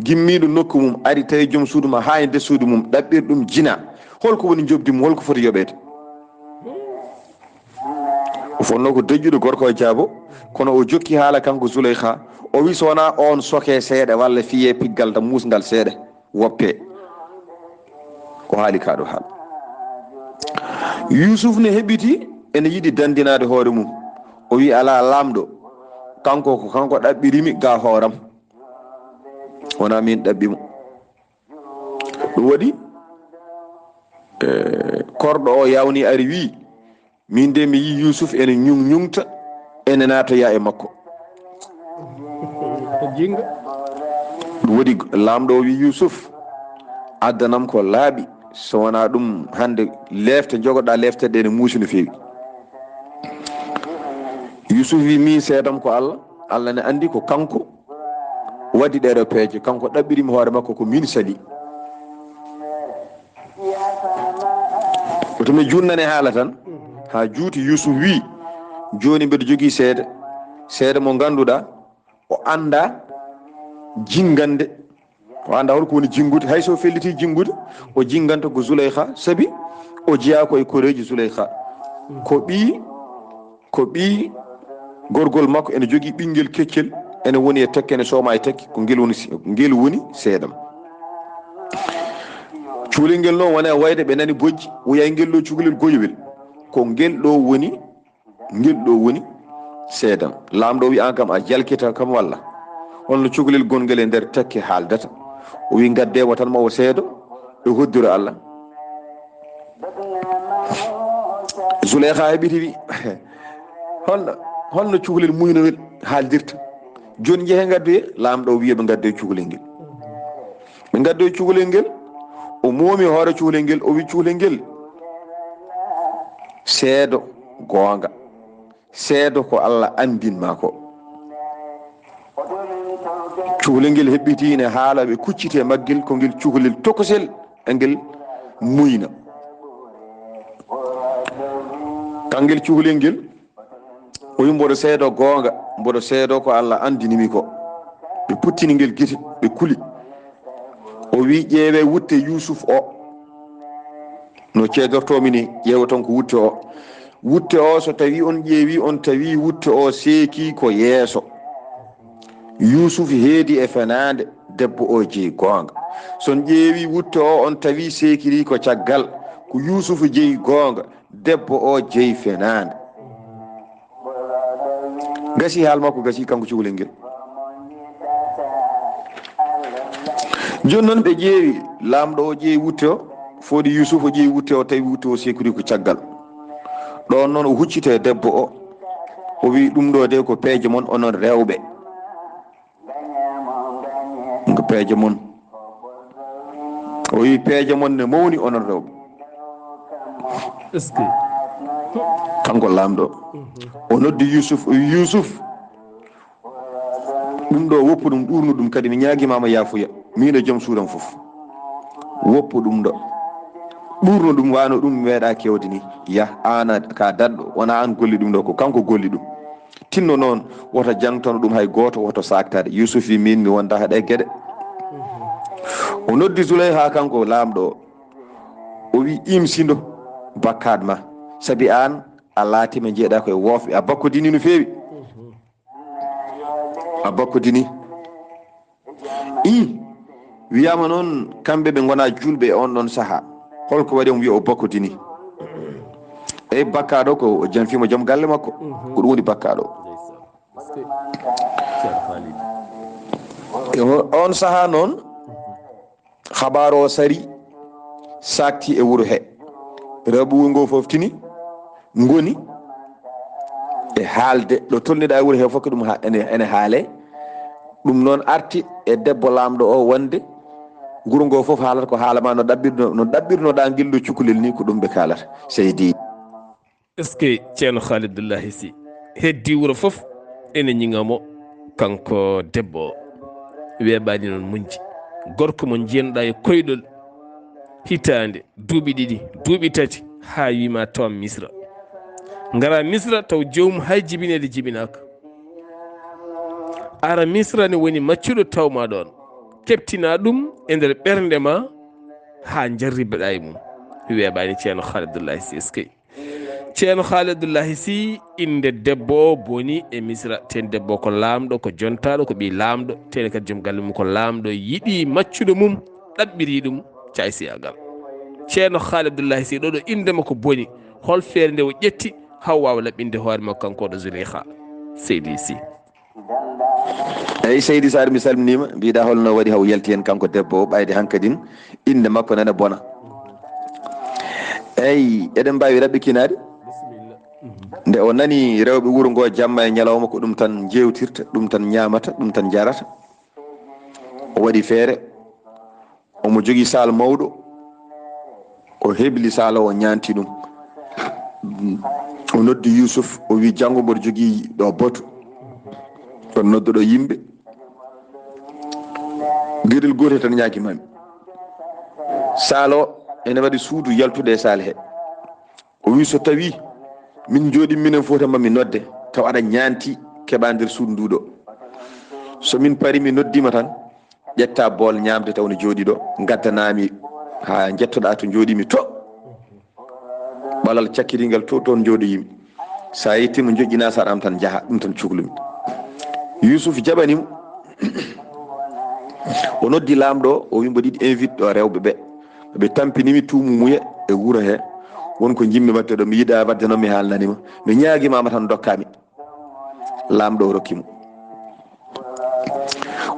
Gimmiiɗo nokku mum ari tawi joom suudu ma haa e nder suudu mum ɗaɓɓir ɗum jina. Holko woni njoɓdi mum? Holko foti yoɓeede? O fotnoo ko deƴƴude gorko o jaabo, kono o jokki haala kanko Zuleyha. O wi so wonaa on soke seeɗa walla fiye piggal tan muusngal seeɗa. Woppe. O haali kaa ɗoo haala. Yuusuf ne heɓiti ene yiɗi danndinaade hoore mum. O wi alaa laamɗo. Kanko ko kanko ɗaɓɓirimi ga hooram. Wonaa min ɗaɓɓi mo. Ɗum waɗi, eh, korɗo o yawni ari wi, min de mi yi Yuusuf ene ñuŋ ñuŋta, ene naatoya e makko. Jinga. Ɗum waɗi laamɗo o wi Yuusuf, addanam ko laaɓi, so wonaa ɗum hannde leefte jogoɗa leefte ɗe ene muusi no feewi. Yuusuf wi min seedam ko Allah, Allah ne anndi ko kanko waɗi ɗee ɗo peeje, kanko ɗaɓɓirimi hoore makko ko min sali. Woto mi junnane haala tan, haa juuti Yuusuf wi, jooni mbeɗa jogii seede, seede mo ngannduɗaa o annda jingande, o annda holko woni jingude, hay so felliti jingude, o jinganta ko Zuleyha, sabi o jeyaa ko e koreeji Zuleyha. Ko ɓii, ko ɓii gorgol makko ene jogii ɓinngel keccel, ene woni e tekke, ene sooma e tekke, ko ngel woni, ngel woni seedam. Cukalel ngel noon wona e wayde ɓe nani bojji, wiyay ngel ɗo cukalel goyowel. Ko ngel ɗo woni, ngel ɗo woni seedam. Laamɗo o wi, "Aan kam a jalkita kam walla? Holno cukalel gongel e nder tekke haaldata?" O wi, "Ngaddee mo tan ma o seedo, ɓe hoddiro Allah." Zuleyha heɓiti wi, "Holno, holno cukalel muynowel haaldirta? Jooni njehee ngaddoyee." Laamɗo o wi, "Ɓe ngaddoya cukalel ngel." Ɓe ngaddoyi cukalel ngel, o moomi hoore cukalel ngel, o wi cukalel ngel, "Seedo goonga, seedo ko Allah anndin ma ko." Cukalel ngel heɓɓiti ine haala, ɓe kucciti e maggel, ko ngel cukalel tokosel, e ngel muyna. Kangel cukalel ngel, o wi, "Mboɗo seedo goonga, mboɗo seedo ko Allah anndini mi ko." Ɓe puttini ngel gite, ɓe kuli. O wi, "Ƴeewee wutte Yuusuf o. No ceedortoomi ni, ƴeewaton ko wutte o. Wutte o, so tawi on ƴeewi, on tawi wutte o seeki ko yeeso. Yuusuf heedi e fenaande, debbo o jeyi goonga. So on ƴeewi wutte o, on tawi seekiri ko caggal, ko Yuusuf jeyi goonga, debbo o jeyi fenaande." Gasi haal makko, gasi kanko cukalel ngel. Jooni noon ɓe ƴeewi, laamɗo o ƴeewi wutte o, fooɗi Yuusuf o ƴeewi wutte o, tawi wutte o seekiri ko caggal. Ɗoon noon o hucciti e debbo o, o wi, "Ɗum ɗo de ko peeje mon onon rewɓe." Ko peeje mon. O wi, "Peeje mon ne mawni onon rewɓe." Est-ce que? Kanko laamɗo. O noddi Yuusuf, o wi, "Yuusuf, ɗum ɗo woppu ɗum, ɗuurnu ɗum, kadi mi ñaagiima ma yaafuya. Miin e joom suudam fof. Woppu ɗum ɗo. Ɗuurnu ɗum, wano ɗum meeɗa kewde ni. Yah, aan a ka daɗɗo, wona aan golli ɗum ɗo, ko kanko golli ɗum. Tinno noon, woto jaŋtano ɗum hay gooto, woto saaktade." Yuusuf wi, "Miin mi wonda e ɗee geɗe." O noddi Zuleyha, kanko laamɗo o, o wi, "Imsindo bakkaat ma, sabi aan a laatiima njeeɗa ko e woofɓe, a bakkodini no feewi. A bakkodini." Ii, wiyaama noon kamɓe ɓe ngonaa juulɓe e oon ɗoon sahaa. Holko waɗi on wiya o bakkodini? Eyi, bakkaaɗo ko o janfiima joom galle makko. Ko ɗum woni bakkaaɗo. E o-, oon sahaa noon, habaaru o sari, saakti e wuro he. Rewɓe wuro ngoo fof tini, ngoni e haalde. Ɗo tolniɗaa e wuro he fof ko ɗum ha-, ene, ene haalee. Ɗum noon arti e debbo laamɗo o wonde wuro ngo fof haalata ko haala ma no ɗaɓɓirno, no ɗaɓɓirnoɗaa ngillu cukalel ni, ko ɗum ɓe kaalata. Seydi. Est-ce que Ceerno Khalidoullahi Sy? Heddi wuro fof ene ñiŋa mo, kanko debbo o. Weeɓaani noon muñji. Gorko mo njiyanɗaa e koyɗol hitaande, duuɓi ɗiɗi, duuɓi tati, haa wiima tawa Misra. Ngara Misra taw joomum hay jibineede jibinaaka. Ara Misra ne woni maccuɗo tawma ɗoon. Keɓtina ɗum e nder ɓernde ma haa njarribeɗaa e mum. Weeɓaani Ceerno Khalidoullahi Sy, est-ce que? Ceerno Khalidoullahi Sy, innde debbo o boni e Misra. Teen debbo ko laamɗo, ko jontaaɗo, ko ɓii laamɗo. Teen kadi joom galle mum ko laamɗo, yiɗi maccuɗo mum, ɗaɓɓiri ɗum caaysiyagal. Ceerno Khalidoullahi Sy, ɗo ɗo innde makko boni, hol feere nde o ƴetti haa o waawa laɓɓinde hoore makko kanko ɗo Zuleyha? Seydi Sy. Eyi, Seydi Sarr, mi salminiima. Mbiɗa holno waɗi haw yalti heen kanko debbo o, ɓayde hankadin innde makko nana bona. Eyi, eɗen mbaawi raɓɓikinaade. Nde o nani rewɓe wuro ngo jamma e ñalawma ko ɗum tan njeewtirta, ɗum tan ñaamata, ɗum tan jarata. O waɗi feere, omo jogii saal mawɗo, o hebli saal o, o ñaanti ɗum. O noddi Yuusuf, o wi, "Janngo mboɗo jogii ɗo boto, kono nodduɗo yimɓe, geɗel gootel tan ñaagimami. Saal o ene waɗi suudu yaltude e saal he." O wi, "So tawi min njooɗi minen fof tan, ma mi nodde, taw aɗa ñaanti keɓa nder suudu ndu ɗo. So min pari mi noddima tan, ƴetta bool ñaamde taw no jooɗi ɗo, ngaddanami haa njettoɗa to njooɗimi to. Ɓalal cakkiringal to, toon njooɗoyimi. Sa yettima joƴƴina, sa ɗam tan jaha, ɗum tan cuklumi." Yuusuf jaɓanimo. O noddi laamɗo, o wi, "Mboɗo yiɗi invite ɗo rewɓe ɓe. Ɓe tampinimi tuumu muye e wuro he. Won ko njimmi waɗde ɗo, mi yiɗa waɗde noon mi haalnanima. Mi ñaagimama tan dokkami." Laamɗo o rokki mo.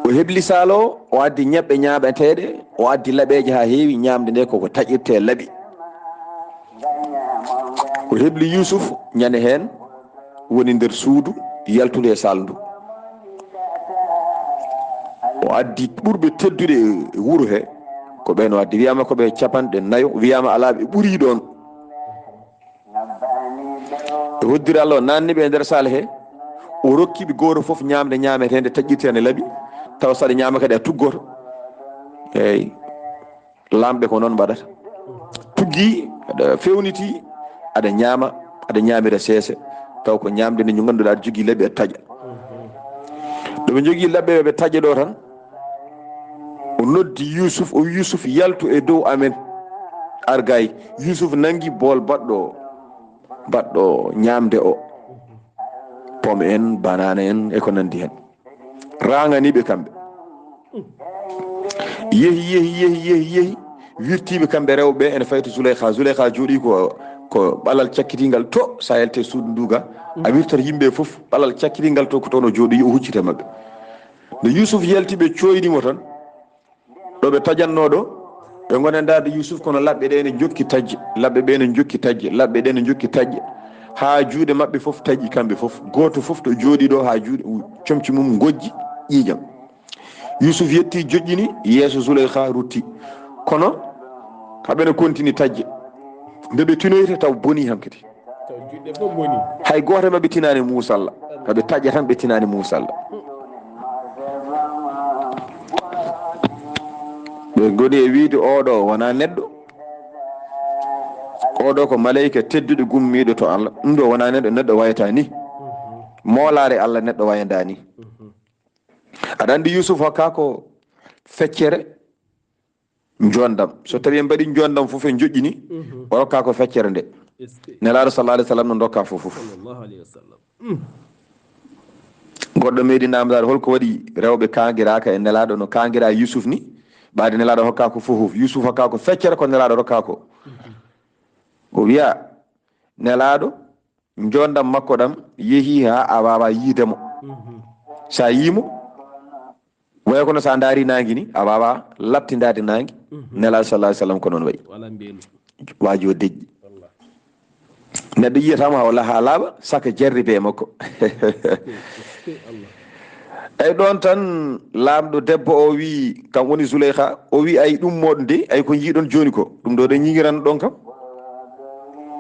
O hebli saal o, o addi ñebbe ñaameteeɗe, o addi laɓeeje haa heewi, ñaamde nde koko taƴirte laɓi. O hebli Yuusuf ñande heen, woni nder suudu yaltundu e saal ndu. O addi ɓurɓe teddude e wuro he, ko ɓeen o addi. Wiyaama ko ɓe capanɗe nayo, wiyaama alaa ɓe ɓuri ɗoon. E hoddire Allah, o naanni ɓe e nder saal he, o rokki ɓe gooto fof ñaamde ñaameteende taƴƴirteende laɓi, taw saɗa ñaama kadi a tuggoto. Eey, laamɓe ko noon mbaɗata. Tuggi, aɗa fewniti, aɗa ñaama, aɗa ñaamira seese, taw ko ñaamde nde ñu ngannduɗaa aɗa jogii laɓi aɗa taƴa. Ɗo ɓe njogii laɓɓe ɓe taƴa ɗo tan, o noddi Yuusuf, o wi, "Yuusuf, yaltu e dow amen." Argay, Yuusuf nanngi bool baɗɗo, baɗɗo ñaamde o, pomme en, banane en, e ko nanndi heen. Raŋani ɓe kamɓe. Yehi, yehi, yehi, yehi, yehi. Wirtiiɓe kamɓe rewɓe ɓe ene fayti Zuleyha. Zuleyha jooɗii ko, ko ɓalal cakkitingal to, sa yalti e suudu ndu ga, a wirtat yimɓe fof, ɓalal cakkitingal to ko toon o jooɗoyi, o huccita maɓɓe. Nde Yuusuf yalti, ɓe cooyni mo tan, ɗo ɓe taƴannoo ɗo, ɓe ngona ndaarde Yuusuf, kono laɓɓe ɗe ene njokki taƴde, laɓɓe ɓe ene njokki taƴde, laɓɓe ɗe ene njokki taƴde, haa juuɗe maɓɓe fof taƴi kamɓe fof, gooto fof to jooɗii ɗo haa juuɗe, comci mum ngojji ƴiiƴam. Yuusuf yetti, joƴƴini yeeso Zuleyha, rutti. Kono aɓe ene kontini taƴde. Nde ɓe tinoyta taw bonii hankadi. Taw juuɗe fof bonii. Hay gooto e maɓɓe tinaani muusalla. Aɓe taƴa tan, ɓe tinaani muusalla. Ɓe ngoni e wiide, "Oɗo wonaa neɗɗo. Oɗo ko maleyka tedduɗo gummiiɗo to Allah. Ɗum ɗo wonaa neɗɗo, neɗɗo wayata ni. Moolaare Allah neɗɗo wayanda ni." Aɗa anndi Yuusuf hokka ko feccere njonndam. So tawi en mbaɗi njonndam fof en joƴƴini, o rokka ko feccere nde. Nelaaɗo sallallahu alayhi wa sallam no dokka fof fof. Goɗɗo meeɗi namdaade hol ko waɗi rewɓe kaangiraaka e Nelaaɗo no kaangira Yuusuf ni, ɓaade Nelaaɗo hokka ko fof fof. Yuusuf hokka ko feccere ko Nelaaɗo rokka ko. O wiya, Nelaaɗo, njonndam makko ɗam yehi haa a waawaa yiide mo. So a yii mo, waya kono so a ndaari naange ni, a waawaa lattindaade naange. Nelaaɗo sallallahu alayhi wa sallam ko noon wayi. Waaji o deƴƴi. Neɗɗo yiyata mo haa o la-, haa laaɓa, saka jarribe e makko. Ay ɗon tan, laamɗo debbo o wi, kam woni Zuleyha, o wi, ay ɗum moɗon de, ay ko jiiɗon jooni ko, ɗum ɗo de ñiŋiran ɗon kam.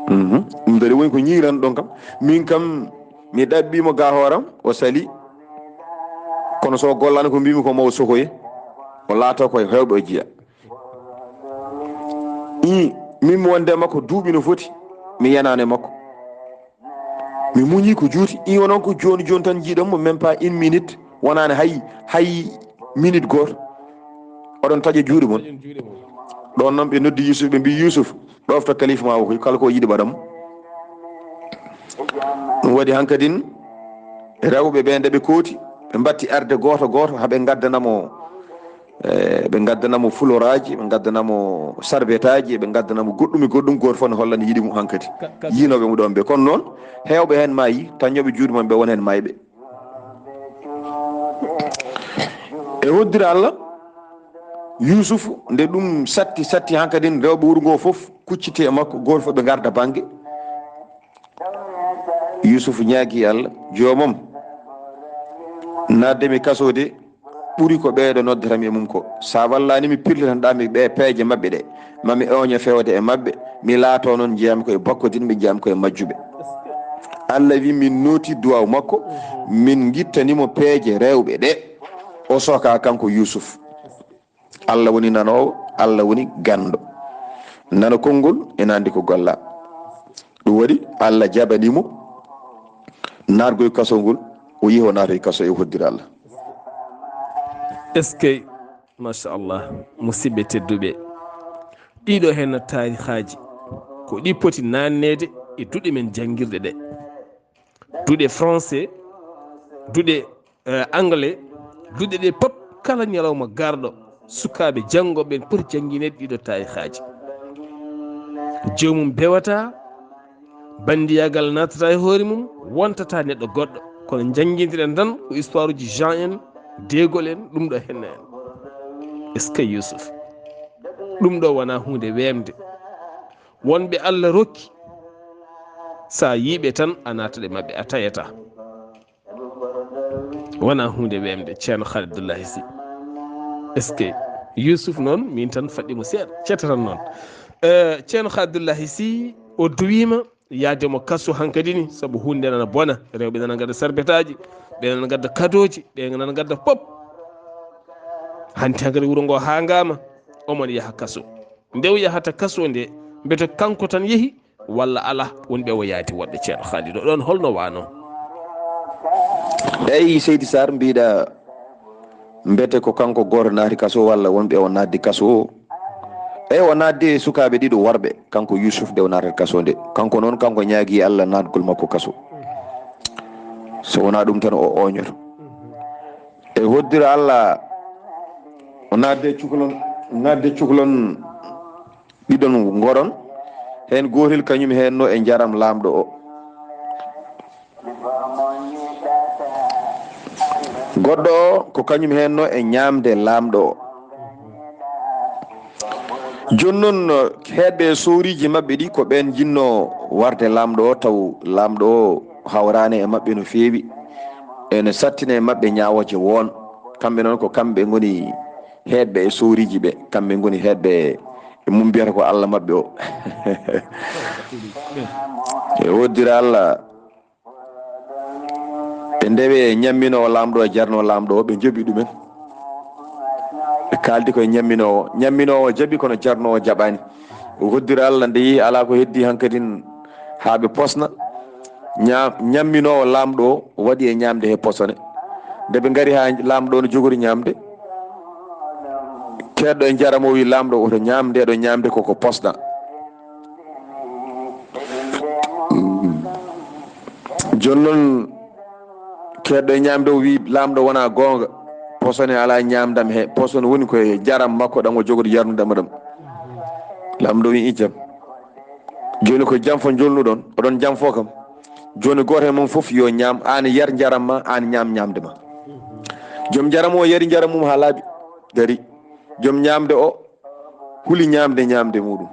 Mhm. Ɗum ɗo de woni ko ñiiran ɗon kam. Min kam, mi ɗaɓɓiimo ga hooram, o sali. Kono so o gollaani ko mbimi ko mo o sohoye, o laato koye heewɓe o jiya. I, min mi wonde makko duuɓi no foti, mi yanaane makko. Mi muñi ko juuti. I, onon ko jooni jooni tan jiiɗon mo, même pas une minute, wonaani hay, hay minute gooto. Oɗon taƴa juuɗe mon. Ɗon noon ɓe noddi Yusuf, ɓe mbi, Yusuf, ɗofta kalifa ma o koy, kala ko o yiɗi mbaɗam. Ɗum waɗi hankadin rewɓe ɓe nde ɓe kooti, ɓe mbatti arde gooto gooto, haa ɓe ngaddana mo, eh, ɓe ngaddana mo fuloraaji, ɓe ngaddana mo sarbetaaji, ɓe ngaddana mo goɗɗum e goɗɗum, gooto fof ne hollani yiɗi mum hankadi. Ka-, ka- Yiinooɓe mo ɗoon ɓe. Kono noon, heewɓe heen maayi, tañooɓe juuɗe mum ɓe won heen maayɓe. E hoddira Allah, Yuusuf, nde ɗum satti, satti hankadin rewɓe wuro ngoo fof kucciti e makko, gooto fof ɓe ngarda bannge. Yuusuf ñaagi Allah, joomam, naatde mi kasoo de, ɓuri ko ɓeeɗo noddata mi e mum ko. Sa wallaani mi, pirlitan ɗaa mi ɓe peeje maɓɓe ɗe. Ma mi ooña feewde e maɓɓe, mi laatoo noon njiyaami ko e bakkodinɓe, njiyaami ko e majjuɓe. Allah wi min nooti duwaaw makko, min ngittani mo peeje rewɓe ɗe. O sokaa kanko Yuusuf. Allah woni nanoowo, Allah woni ganndo. Nana konngol ina anndi ko golla. Ɗum waɗi Allah jaɓani mo naatgol kasoo ngol, o yehi o naatoy kasoo e hoddira Allah. Est-ce que, machallah, musidɓe tedduɓe, ɗiɗo heen taarihaaji ko ɗi poti naanneede e duɗe men janngirɗe ɗe. Duɗe français, duɗe, eh, anglais, duɗe ɗe pop kala ñalawma garɗo, sukaaɓe janngo ɓen poti janngineede ɗiɗo taarihaaji. Joomum bewata, banndiyagal naatata e hoore mum, wontata neɗɗo goɗɗo. Kono njanngindiren tan ko histoire uji Jean en, De Gaulle en, ɗum ɗo henna en. Est-ce que Yusuf? Ɗum ɗo wona huunde weemde. Wonɓe Allah rokki, sa yiiɓe tan a natat e maɓɓe, a tayata. Wona huunde weemde, Ceerno Khalid Abdoulahi Sy. Est-ce que Yusuf noon, min tan faɗɗi mo seeɗa, cetta tan noon. Eh, Ceerno Khalid Abdoulahi Sy, o duwiima yaade mo kaso hankadi ni, sabu huunde nana bona, rewɓe nana ngadda sarbetaaji, ɓe nana ngadda kadooji, ɓe nana ngadda pop. Hanti hankadi wuro ngo haangaama, omon yaha kaso. Nde o yahata kaso nde, mbeto kanko tan yehi, walla alaa wonɓe o yaadi woɗɓe, Ceerno Khalid? O ɗon holno waano? Eyi, Seydi Sarr, mbiɗa mbete ko kanko gooto naati kaso walla wonɓe o naatdi kaso? Eyi, o naatdi e sukaaɓe ɗiɗo worɓe, kanko Yusuf nde o naatata kaso nde. Kanko noon, kanko ñaagi Allah naatgol makko kaso. So wonaa ɗum tan o ooñoto. E hoddira Allah, o naatde cukalon, naatde cukalon ɗiɗon ngoron, heen gootel kañum heen no e njaram laamɗo o. Goɗɗo o ko kañum heen no e ñaamde laamɗo o. Jooni noon, heedɓe e sooriiji maɓɓe ɗi ko ɓeen njinnoo warde laamɗo o, taw laamɗo o hawraani e maɓɓe no feewi, ene sattina e maɓɓe ñaawooje woon. Kamɓe noon ko kamɓe ngoni heedɓe e sooriiji ɓe, kamɓe ngoni heedɓe e mum mbiyata ko Allah maɓɓe o. E woddira Allah, ɓe ndewe ñamminoowo laamɗo e jarnoo laamɗo o, ɓe njoɓi ɗumen. Ɓe kaaldi koye ñamminoowo, ñamminoowo jaɓi kono jarnoowo jaɓaani. O hoddira Allah nde yehi alaa ko heddii hankadin haa ɓe posna. Ña-, ñamminoowo laamɗo o waɗi e ñaamde he posone. Nde ɓe ngari haa laamɗo o no jogori ñaamde, keedɗo e njaram o wi laamɗo o, oto ñaam nde ɗo ñaamde koko posna. Jooni noon, keedɗo e ñaamde o wi laamɗo wona goonga, posone alaa ñaamdam he, posone woni koye njaram makko ɗam o jogori yarnudam ɗam. Laamɗo wi ijam. Jooni ko janfo njolnuɗon, oɗon janfo kam. Jooni gooto e mon fof yo ñaam, aan yar njaram ma, aan ñaam ñaamde ma. Joom njaram o yari njaram mum haa laaɓi, dari. Joom ñaamde o huli ñaamde ñaamde muɗum.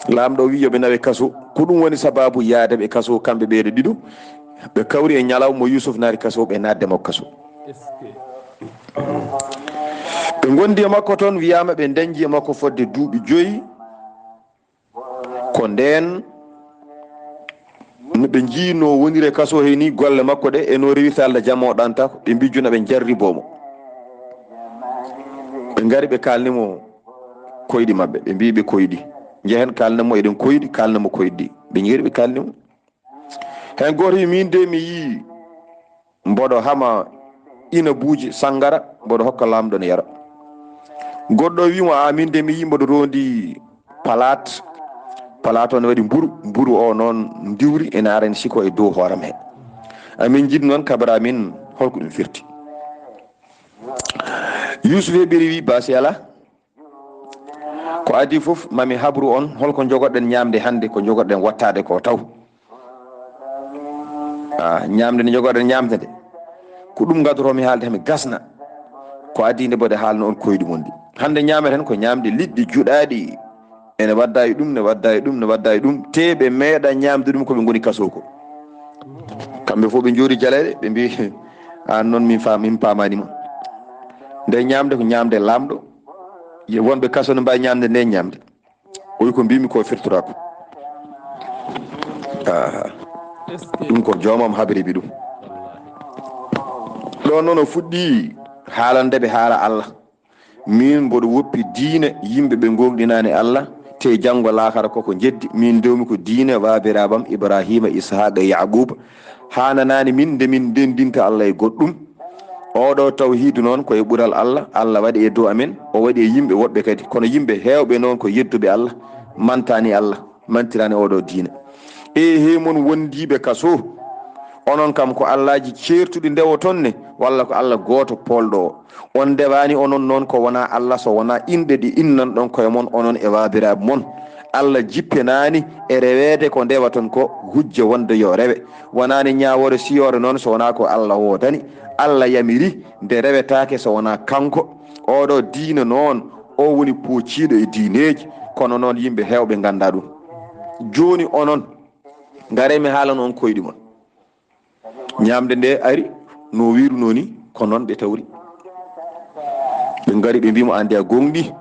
Laamɗo o wi yo ɓe nawe kaso. Ko ɗum woni sabaabu yaade ɓe kaso kamɓe ɓeeɗo ɗiɗo. Ɓe kawri e ñalawma mo Yuusuf naati kaso, ɓe naatde makko kaso. Ɓe ngondi e makko toon, wiyaama ɓe dañji e makko fodde duuɓi joyi. Ko ndeen no ɓe njii no woniri e kaso he ni, golle makko ɗe e no rewirta Allah, jam o ɗantaako. Ɓe mbii jooni ɓe jarriboo mo. Ɓe ngari ɓe kaalni mo koyɗi maɓɓe. Ɓe mbii ɓe koyɗi. Njehen kaalnen mo eɗen koyɗi, kaalnen mo koyɗi. Ɓe ngari ɓe kaalni mo. Heen gooto wi, "Miin de mi yii mboɗo hama inabuuji, sanngara, mboɗo hokka laamɗo ne yara." Goɗɗo wi mo, "A, miin de mi yii mboɗo roondi palaat. Palaat o ne waɗi mburu, mburu o noon ndiwri ene ara ene sikoo e dow hooram he. Amin njiɗi noon kabara min holko ɗum firti." Yuusuf heɓiri wi, "Baasi alaa. Ko adii fof, mami habru on holko njogoɗen ñaamde hannde, ko njogoɗen wattaade ko taw. Ah, ñaamde nde njogoɗen ñaamde nde, ko ɗum ngadotoomi haalde, hami gasna. Ko adii nde mboɗo haalna on koyɗi mon ɗi. Hannde ñaameten ko ñaamde liɗɗi juɗaaɗi, ene wadda e ɗum, ne wadda e ɗum, ne wadda e ɗum, te ɓe meeɗa ñaamde ɗum ko ɓe ngoni kaso ko." Kamɓe fof ɓe njooɗi jaleeɗe, ɓe mbii, "Aan noon min fa-, min paamaani ma. Nde ñaamde ko ñaamde laamɗo. Ye wonɓe kaso ne mbaawi ñaamde nde ñaamde." O wi, "Ko mbiimi ko firtoraako." Aha. Ɗum ko joomam habri mi ɗum. Ɗoon noon o fuɗɗi haalande ɓe haala Allah. "Miin mboɗo woppi diine yimɓe ɓe ngoongɗinaani Allah, te janngo laakara koko njeddi. Miin ndewmi ko diine baabiraaɓam Ibraahiima, Ishaaqa e Yaaquuba. Haananaani min nde min ndenndinta Allah e goɗɗum. Oɗo tawhiidu noon ko e ɓural Allah, Allah waɗi e dow amen, o waɗi e yimɓe woɓɓe kadi. Kono yimɓe heewɓe noon ko yedduɓe Allah, mantaani Allah, mantiraani oɗo diine. E he mon wondiiɓe kaso, onon kam ko Allaaji ceertuɗi ndewoton ne, walla ko Allah gooto poolɗo o? On ndewaani onon noon ko wonaa Allah, so wonaa inɗe ɗe innanɗon koye mon, onon e baabiraaɓe mon. Allah jippinaani e reweede ko ndewaton ko hujja wonde yo rewe. Wonaani ñaawoore siyoore noon so wonaa ko Allah woodani. Allah yamiri nde rewetaake so wonaa kanko. Oɗo diine noon, o woni poociiɗo e diineeji, kono noon yimɓe heewɓe nganndaa ɗum. Jooni onon, ngaree mi haalana on koyɗi mon." Ñaamde nde ari, no wiirunoo ni, ko noon ɓe tawri. Ɓe ngari, ɓe mbii mo, "Aan de a gooŋɗii,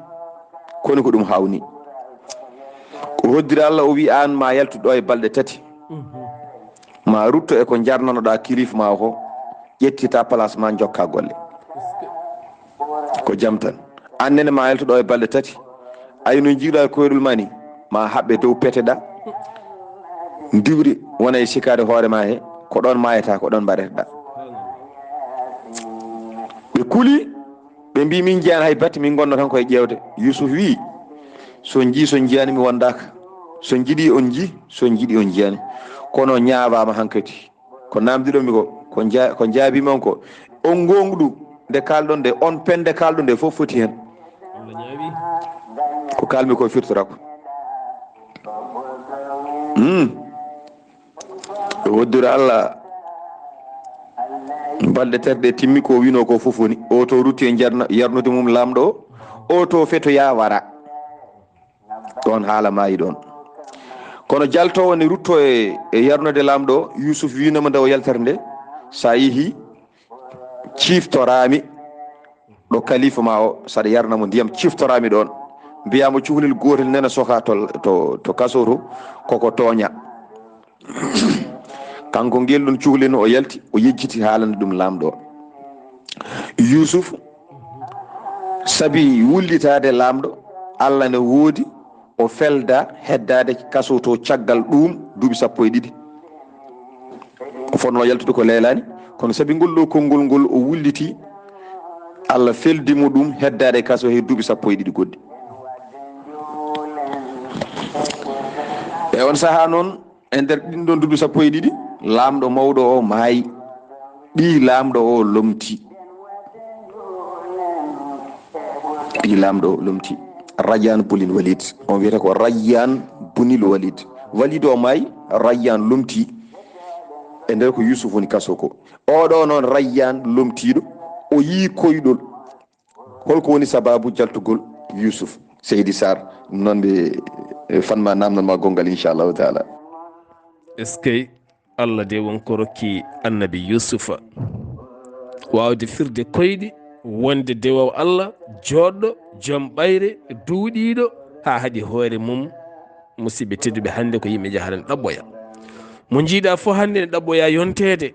kono ko ɗum haawnii. Ko hoddira Allah o wii aan ma yaltu ɗo e balɗe tati. Ma rutto e ko njarnanoɗaa kilifa ma o ko, ƴettita place ma, njokka golle." Ko jam tan. Aan nene ma yaltu ɗo e balɗe tati. Ay no njiiɗa e koyɗol ma ni, ma haɓɓe dow peteɗa. Ndiwri wona e sikaade hoore ma he, ko ɗoon maayata, ko ɗoon mbaɗeteɗa. Ɓe kuli, ɓe mbii, "Min njiyaani hay batte, min ngonno tan koye ƴeewde." Yuusuf wii, "So njii, so njiyaani mi wondaaka. So njiɗi on njii, so njiɗi on njiyaani." Kono ñaawaama hankadi. Ko naamndiɗon mi ko, ko nja-, ko njaabiimi on ko, on ngoongɗu nde kaalɗon nde, on pende kaalɗon nde fof foti heen. Ko kaalmi ko firtoraako. Hmm. Woddure Allah, balɗe tati ɗe timmi, ko winoo ko fof woni. O to rutti e njarna-, yarnude mum laamɗo o, o to fetoya wara. Ɗoon haala maayi ɗoon. Kono jaltoowo ne ruttoo e, e yarnude laamɗo o, Yuusuf wiinoma nde o yaltata nde, "So a yehii, ciiftoraami ɗo kalifa ma o, saɗa yarna mo ndiyam, ciiftoraami ɗoon. Mbiyaa mo cukalel gootel nena sokaa to, to, to kaso to, koko tooña." Kanko ngel ɗon cukalel no o yalti, o yejjiti haalande ɗum laamɗo o. Yuusuf, sabi wullitaade laamɗo, Allah ne woodi, o felda heddaade kaso to caggal ɗuum duuɓi sappo e ɗiɗi. O fotnoo yaltude ko leelaani, kono sabi ngol ɗo konngol ngol o wulliti, Allah feldi mo ɗum heddaade kaso he duuɓi sappo e ɗiɗi goɗɗi. E on sahaa noon, e nder ɗin ɗon duuɓi sappo e ɗiɗi, laamɗo mawɗo o maayi. Ɓii laamɗo o lomti. Ɓii laamɗo o lomti. Rayyan bunil Walid. On wiyata ko Rayyan bunil Walid. Walid o maayi, Rayyan lomti. E nder ko Yuusuf woni kaso ko. Oɗo noon Rayyan lomtiiɗo, o yii koyɗol. Holko woni sababu jaltugol Yuusuf? Seydi Sarr, ɗum noon mbi, eh, fanma namdal ma gonngal, inchallahu taala. Eskey. Allah de won ko rokki Annabi Yuusufa waawde firde koyɗi, wonde dewoowo Allah, jooɗɗo, joom ɓayre, duuɗiiɗo, haa haɗi hoore mum. Musidɓe tedduɓe, hannde ko yimɓe njahata ne ɗaɓɓoya. Mo njiiɗa fof hannde ne ɗaɓɓoya yonteede.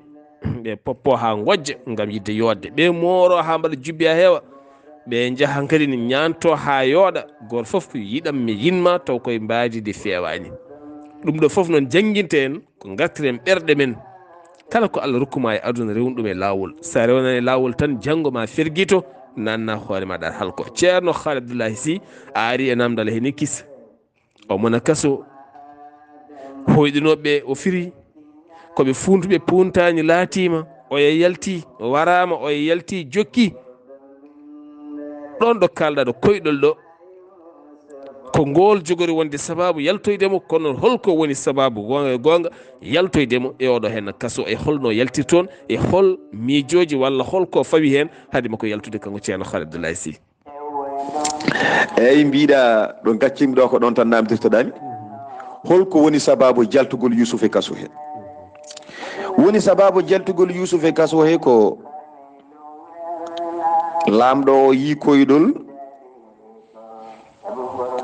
Ɓe poppo haa ngojja ngam yiɗde yooɗde. Ɓe mooro haa mbaɗa jubbi haa heewa. Ɓe njaha kadi ne ñaanto haa yooɗa. Gooto fof ko yiɗam mi yiɗma taw koye mbaadi ndi feewaani. Ɗum ɗo fof noon jannginte en ko ngartiren ɓerɗe men. Kala ko Allah rokkuma e aduna, rewn ɗum e laawol. So a rewnani e laawol tan, janngo ma fergito, nanna hoore ma ɗa halko. Ceerno Khalid Abdoulaye Sy a ari e namdal he ni kisa. O mona kaso. Hoyɗinooɓe o firi. Ko ɓe fuuntuɓe puuntaani laatiima. Oya yalti, waraama, oya yalti, jokki. Ɗoon ɗo kaalɗa ɗo koyɗol ɗo, ko ngool jogori wonde sabaabu yaltoyde mo, kono holko woni sabaabu goonga e goonga yaltoyde mo e oɗo heen kaso, e holno yaltirtoon, e hol miijooji walla holko fawi heen hade makko yaltude kanko Ceerno Khalid Abdoulaye Sy? Eyi, mbiɗa ɗo gaccimi ɗo ko ɗon tan namdirtoɗami. Holko woni sabaabu jaltugol Yuusuf e kaso he? Woni sabaabu jaltugol Yuusuf e kaso he ko laamɗo o yii koyɗol,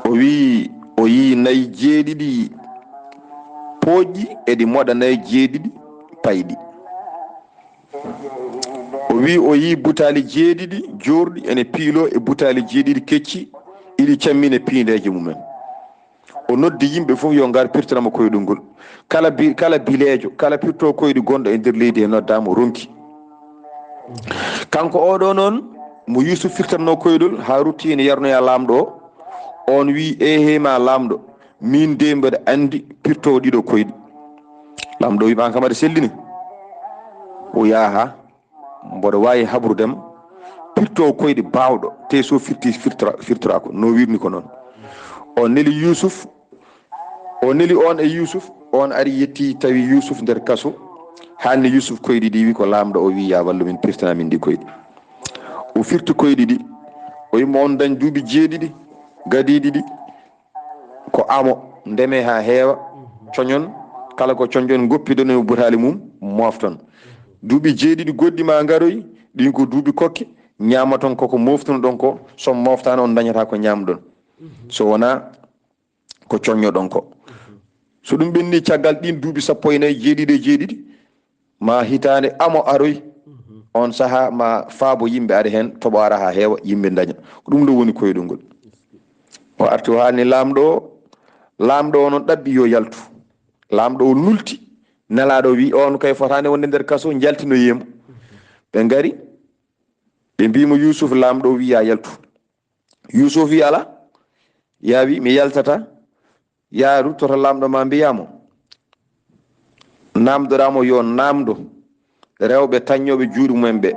o wii o yii nayi jeeɗiɗi pooƴƴi, eɗi moɗa nayi jeeɗiɗi payɗi. O wii o yii butaali jeeɗiɗi joorɗi ene piiloo e butaali jeeɗiɗi kecci, iɗi cammina piindeeje mumen. O noddi yimɓe fof yo ngar pirtana mo koyɗol ngol. Kala bi-, kala bileejo, kala pirtoowo koyɗi gonɗo e nder leydi he noddaama, o ronki. Kanko oɗo noon, mo Yuusuf firtatnoo koyɗol haa rutti ene yarnoya laamɗo o, oon wii, eehey ma laamɗo, miin de mbeɗa anndi pirtoowo ɗiɗo koyɗi. Laamɗo wii, aan kam aɗa sellini? O yaaha. Mboɗo waawi haɓrudema pirtoowo koyɗi baawɗo, te so firti firtora-, firtoraako, no wirni ko noon. O neli Yuusuf, o neli oon e Yuusuf, oon ari yetti tawi Yuusuf nder kaso, haalni Yuusuf koyɗi ɗi, wi ko laamɗo o wi ya wallu min, pirtana min ɗi koyɗi. O firti koyɗi ɗi, o yimo on dañ duuɓi jeeɗiɗi gadiiɗi ɗi, ko amo, ndeme haa heewa, coñon, kala ko coñɗon ngoppidon e butaali mum, moofton. Duuɓi jeeɗiɗi goɗɗi ma ngaroy, ɗin ko duuɓi kokke, ñaamaton koko mooftunoɗon ko, so mooftaano on ndañata ko ñaamɗon. So wonaa ko coññoɗon ko. So ɗum ɓenni caggal ɗin duuɓi sappo e nayi, jeeɗiɗi e jeeɗiɗi, ma hitaande amo aroy, on saha ma faabo yimɓe ara heen, toɓo ara haa heewa, yimɓe ndaña. Ko ɗum ɗo woni koyɗol ngol. O arti o haalni laamɗo o, laamɗo o noon ɗaɓɓi yo yaltu. Laamɗo o nulti, nelaaɗo o wi on kay fotaani wonde nder kaso, njaltinoyee mo. Ɓe ngari, ɓe mbii mo Yuusuf, laamɗo o wi ya yaltu. Yuusuf wi alaa, yaa wi mi yaltata, yaa ruttoto laamɗo ma mbiyaa mo, naamndoɗaa mo yo naamndo rewɓe taññooɓe juuɗe mumen ɓe.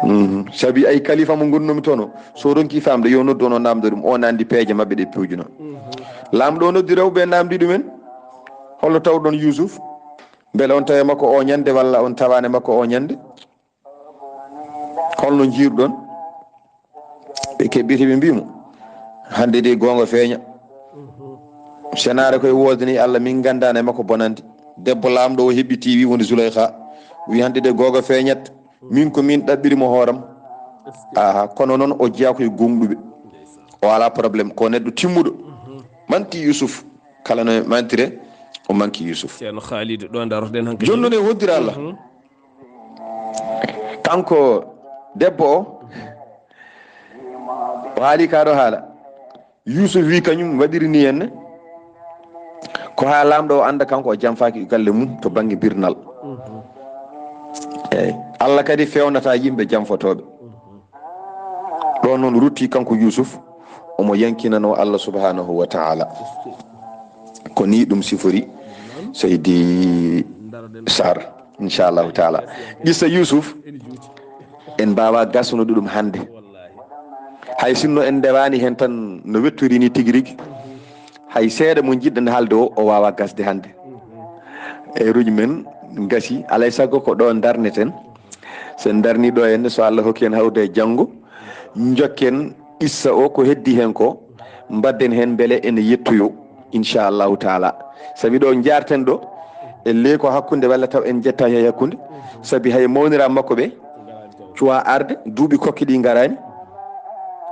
Mhm. Sabi ay kalifa mo ngonnomi toon o, so ronki faamde yo noddu on o naamndo ɗum, o naamndi peeje maɓɓe ɗe pewjunoo. Laamɗo o noddi rewɓe naamndi ɗumen, holno tawɗon Yuusuf? Mbele on tawi makko o ñande walla on tawaani makko o ñande? Holno njiiruɗon? Ɓe keɓɓiti ɓe mbii mo, hannde de goonga feeña. Senaare koye woodani Allah, min nganndaani e makko bonande. Debbo laamɗo o heɓɓiti wi woni Zuleyha. Wi hannde de goonga feeñat. Min ko min ɗaɓɓiri mo hooram. Aha, kono noon o jeyaa koye gooŋɗuɓe. O alaa problème, ko neɗɗo timmuɗo. Manti Yuusuf, kala no mantire, o manki Yuusuf. Ceerno Khalidou, ɗo daroɗen hankadi. Jooni noon e hoddira Allah. Mhm. Kanko debbo o, o haali kaa ɗo haala. Yuusuf wi kañum waɗiri ni henne. Ko haa laamɗo o annda kanko o janfaaki galle mum to bannge birnal. Mhm. Eey. Allah kadi feewnata yimɓe janfotooɓe. Mhm. Ɗo noon rutti kanko Yuusuf, omo yankinanoo Allah subhanahu wa ta'ala. Ko ni ɗum sifori Seydi Sarr, inchallahu taala. Qissa Yuusuf, en mbaawa gasnude ɗum hannde. Hay sinno en ndewaani heen tan no wetturi ni tigi rigi, hay seeɗa mo njiɗɗen haalde o, o waawa gasde hannde. Heure uji men ngasi, alay sago ko ɗo ndarneten. So en ndarni ɗo henne, so Allah hokki en hawrude e janngo, njokken qissa o ko heddi heen ko, mbadden heen mbele ene yettoyo, inchallahu taala. Sabi ɗo njaarten ɗo, E ley ko hakkunde walla taw en njettaani hay hakkunde, sabi hay mawniraaɓe makko ɓe cuwaa arde, duuɓi kokke ɗi ngaraani.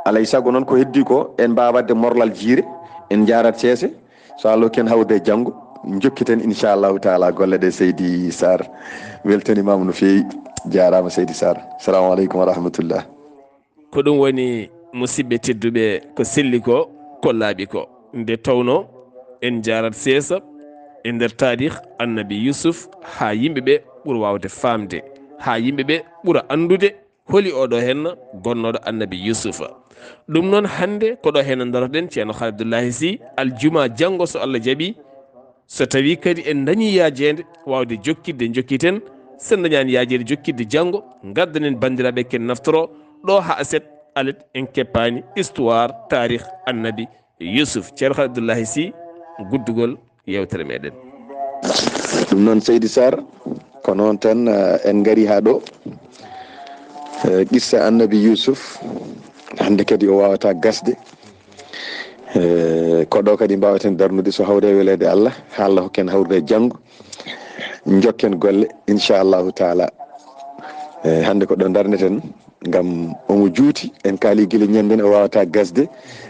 Alay sago noon ko heddii ko en mbaawa waɗde morlal jiire, en njaarat seese. So Allah hokki en hawrude e janngo, njokkiten inchallahu taala golle ɗe. Seydi Sarr, weltanimaama no feewi, jaaraama Seydi Sarr. Salamu aleykum wa rahmatullah. Ko ɗum woni, musidɓe tedduɓe, ko selli ko, ko laaɓi ko. Nde tawno en njaarat seesa e nder taarih Annabi Yusuf, haa yimɓe ɓe ɓura waawde faamde, haa yimɓe ɓe ɓura anndude holi oɗo henna gonnooɗo Annabi Yusufa. Ɗum noon, hannde ko ɗo henna daroɗen Ceerno Khalil Abdullahi Sy, aljuma janngo, so Allah jaɓi. So tawii kadi en dañii yaajeende waawde jokkitde, njokkiten. So en dañaani yaajeende jokkitde janngo, ngaddanen banndiraaɓe ken naftoro ɗo haa aset, alet en keppaani histoire, taarih Annabi Yusuf. Ceerno Khalil Abdullahi Sy, guddugol yeewtere meɗen. Ɗum noon, Seydi Sarr, ko noon tan, eh, en ngari haa ɗo. Eh, qissa Annabi Yusuf, hannde kadi o waawata gasde. Eh, ko ɗo kadi mbaawaten darnude, so hawri e weleede Allah, haa Allah hokken hawrude e janngo. Njokken golle, inchallahu taala. Eh, hannde ko ɗo darneten, ngam omo juuti. En kaali gila ñanden o waawata gasde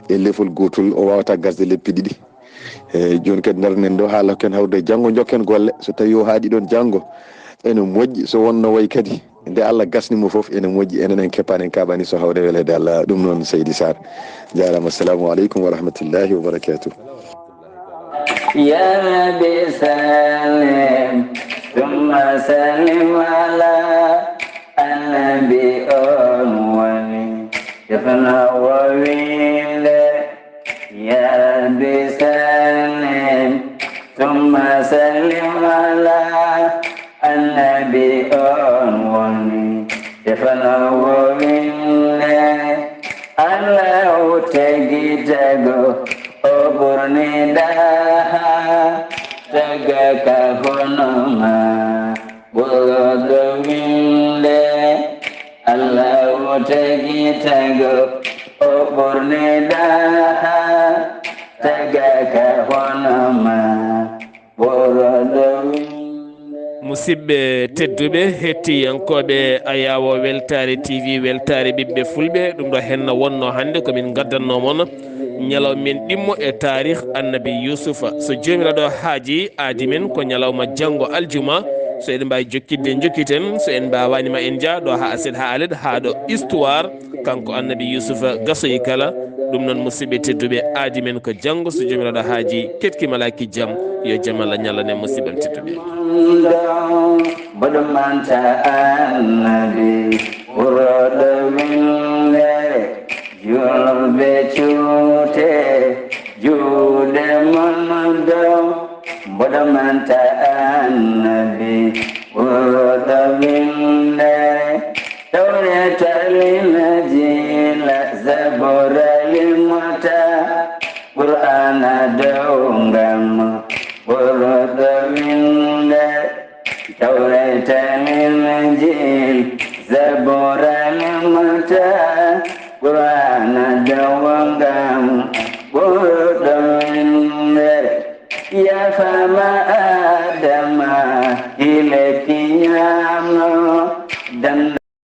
e lefol gootol, o waawata gasde leppi ɗiɗi. Eh, jooni kadi darnen ɗo, haa Allah hokken hawrude e janngo, njokken golle. So tawii o haaɗi ɗoon janngo, ene moƴƴi. So wonno wayi kadi, nde Allah gasni mo fof, ene moƴƴi. Enen en keppaani, en kaaɓaani, so hawri e weleede Allah. Ɗum noon, Seydi Sarr, jaaraama. Assalamu aleykum wa rahmatullahi wa barakatuh. Ya Rabbi sallim, thumma sallim ala annabi, on woni defno o winde. Ya Rabbi sallim, thumma sallim ala annabi, on woni defno o winde. Allahu tagi tago, o ɓurni ɗaha, taga ka hono ma ɓurɗo winde. Allahu tagi tago, o ɓurni ɗaha, taga ka hono ma ɓurɗo winde. Musidɓe tedduɓe, hettiyankooɓe Ayaawo Weltaare T V, Weltaare Ɓiɓɓe Fulɓe, ɗum ɗo henna wonno hannde ko min ngaddannoo mon ñalawma men ɗimmo e taarih Annabi Yusufa. So Joomiraaɗo haaji aadi men, ko ñalawma janngo aljuma. So eɗen mbaawi jokkitde, njokkiten. So en mbaawaani, ma en njah ɗo haa aset, haa alet, haa ɗo histoire kanko Annabi Yusufa gasoyi kala. Ɗum noon, musidɓe tedduɓe, aadi men ko janngo, so Joomiraaɗo haaji, ketki malaaki jam, yo jam Allah ñallan en, musidɓe tedduɓe. Mboɗo manta Annabi, ɓurɗo winde, julɓe cuute, juuɗe mon dow. Mboɗo manta Annabi, ɓurɗo winde, Tawreeta, Linjiila, Zabuura, limota, Qur'aana dow ngam ɓurɗo winde. Tawreeta, Linjiila, Zabuura, limota, Qur'aana dow ngam ɓurɗo winde. Yaafaama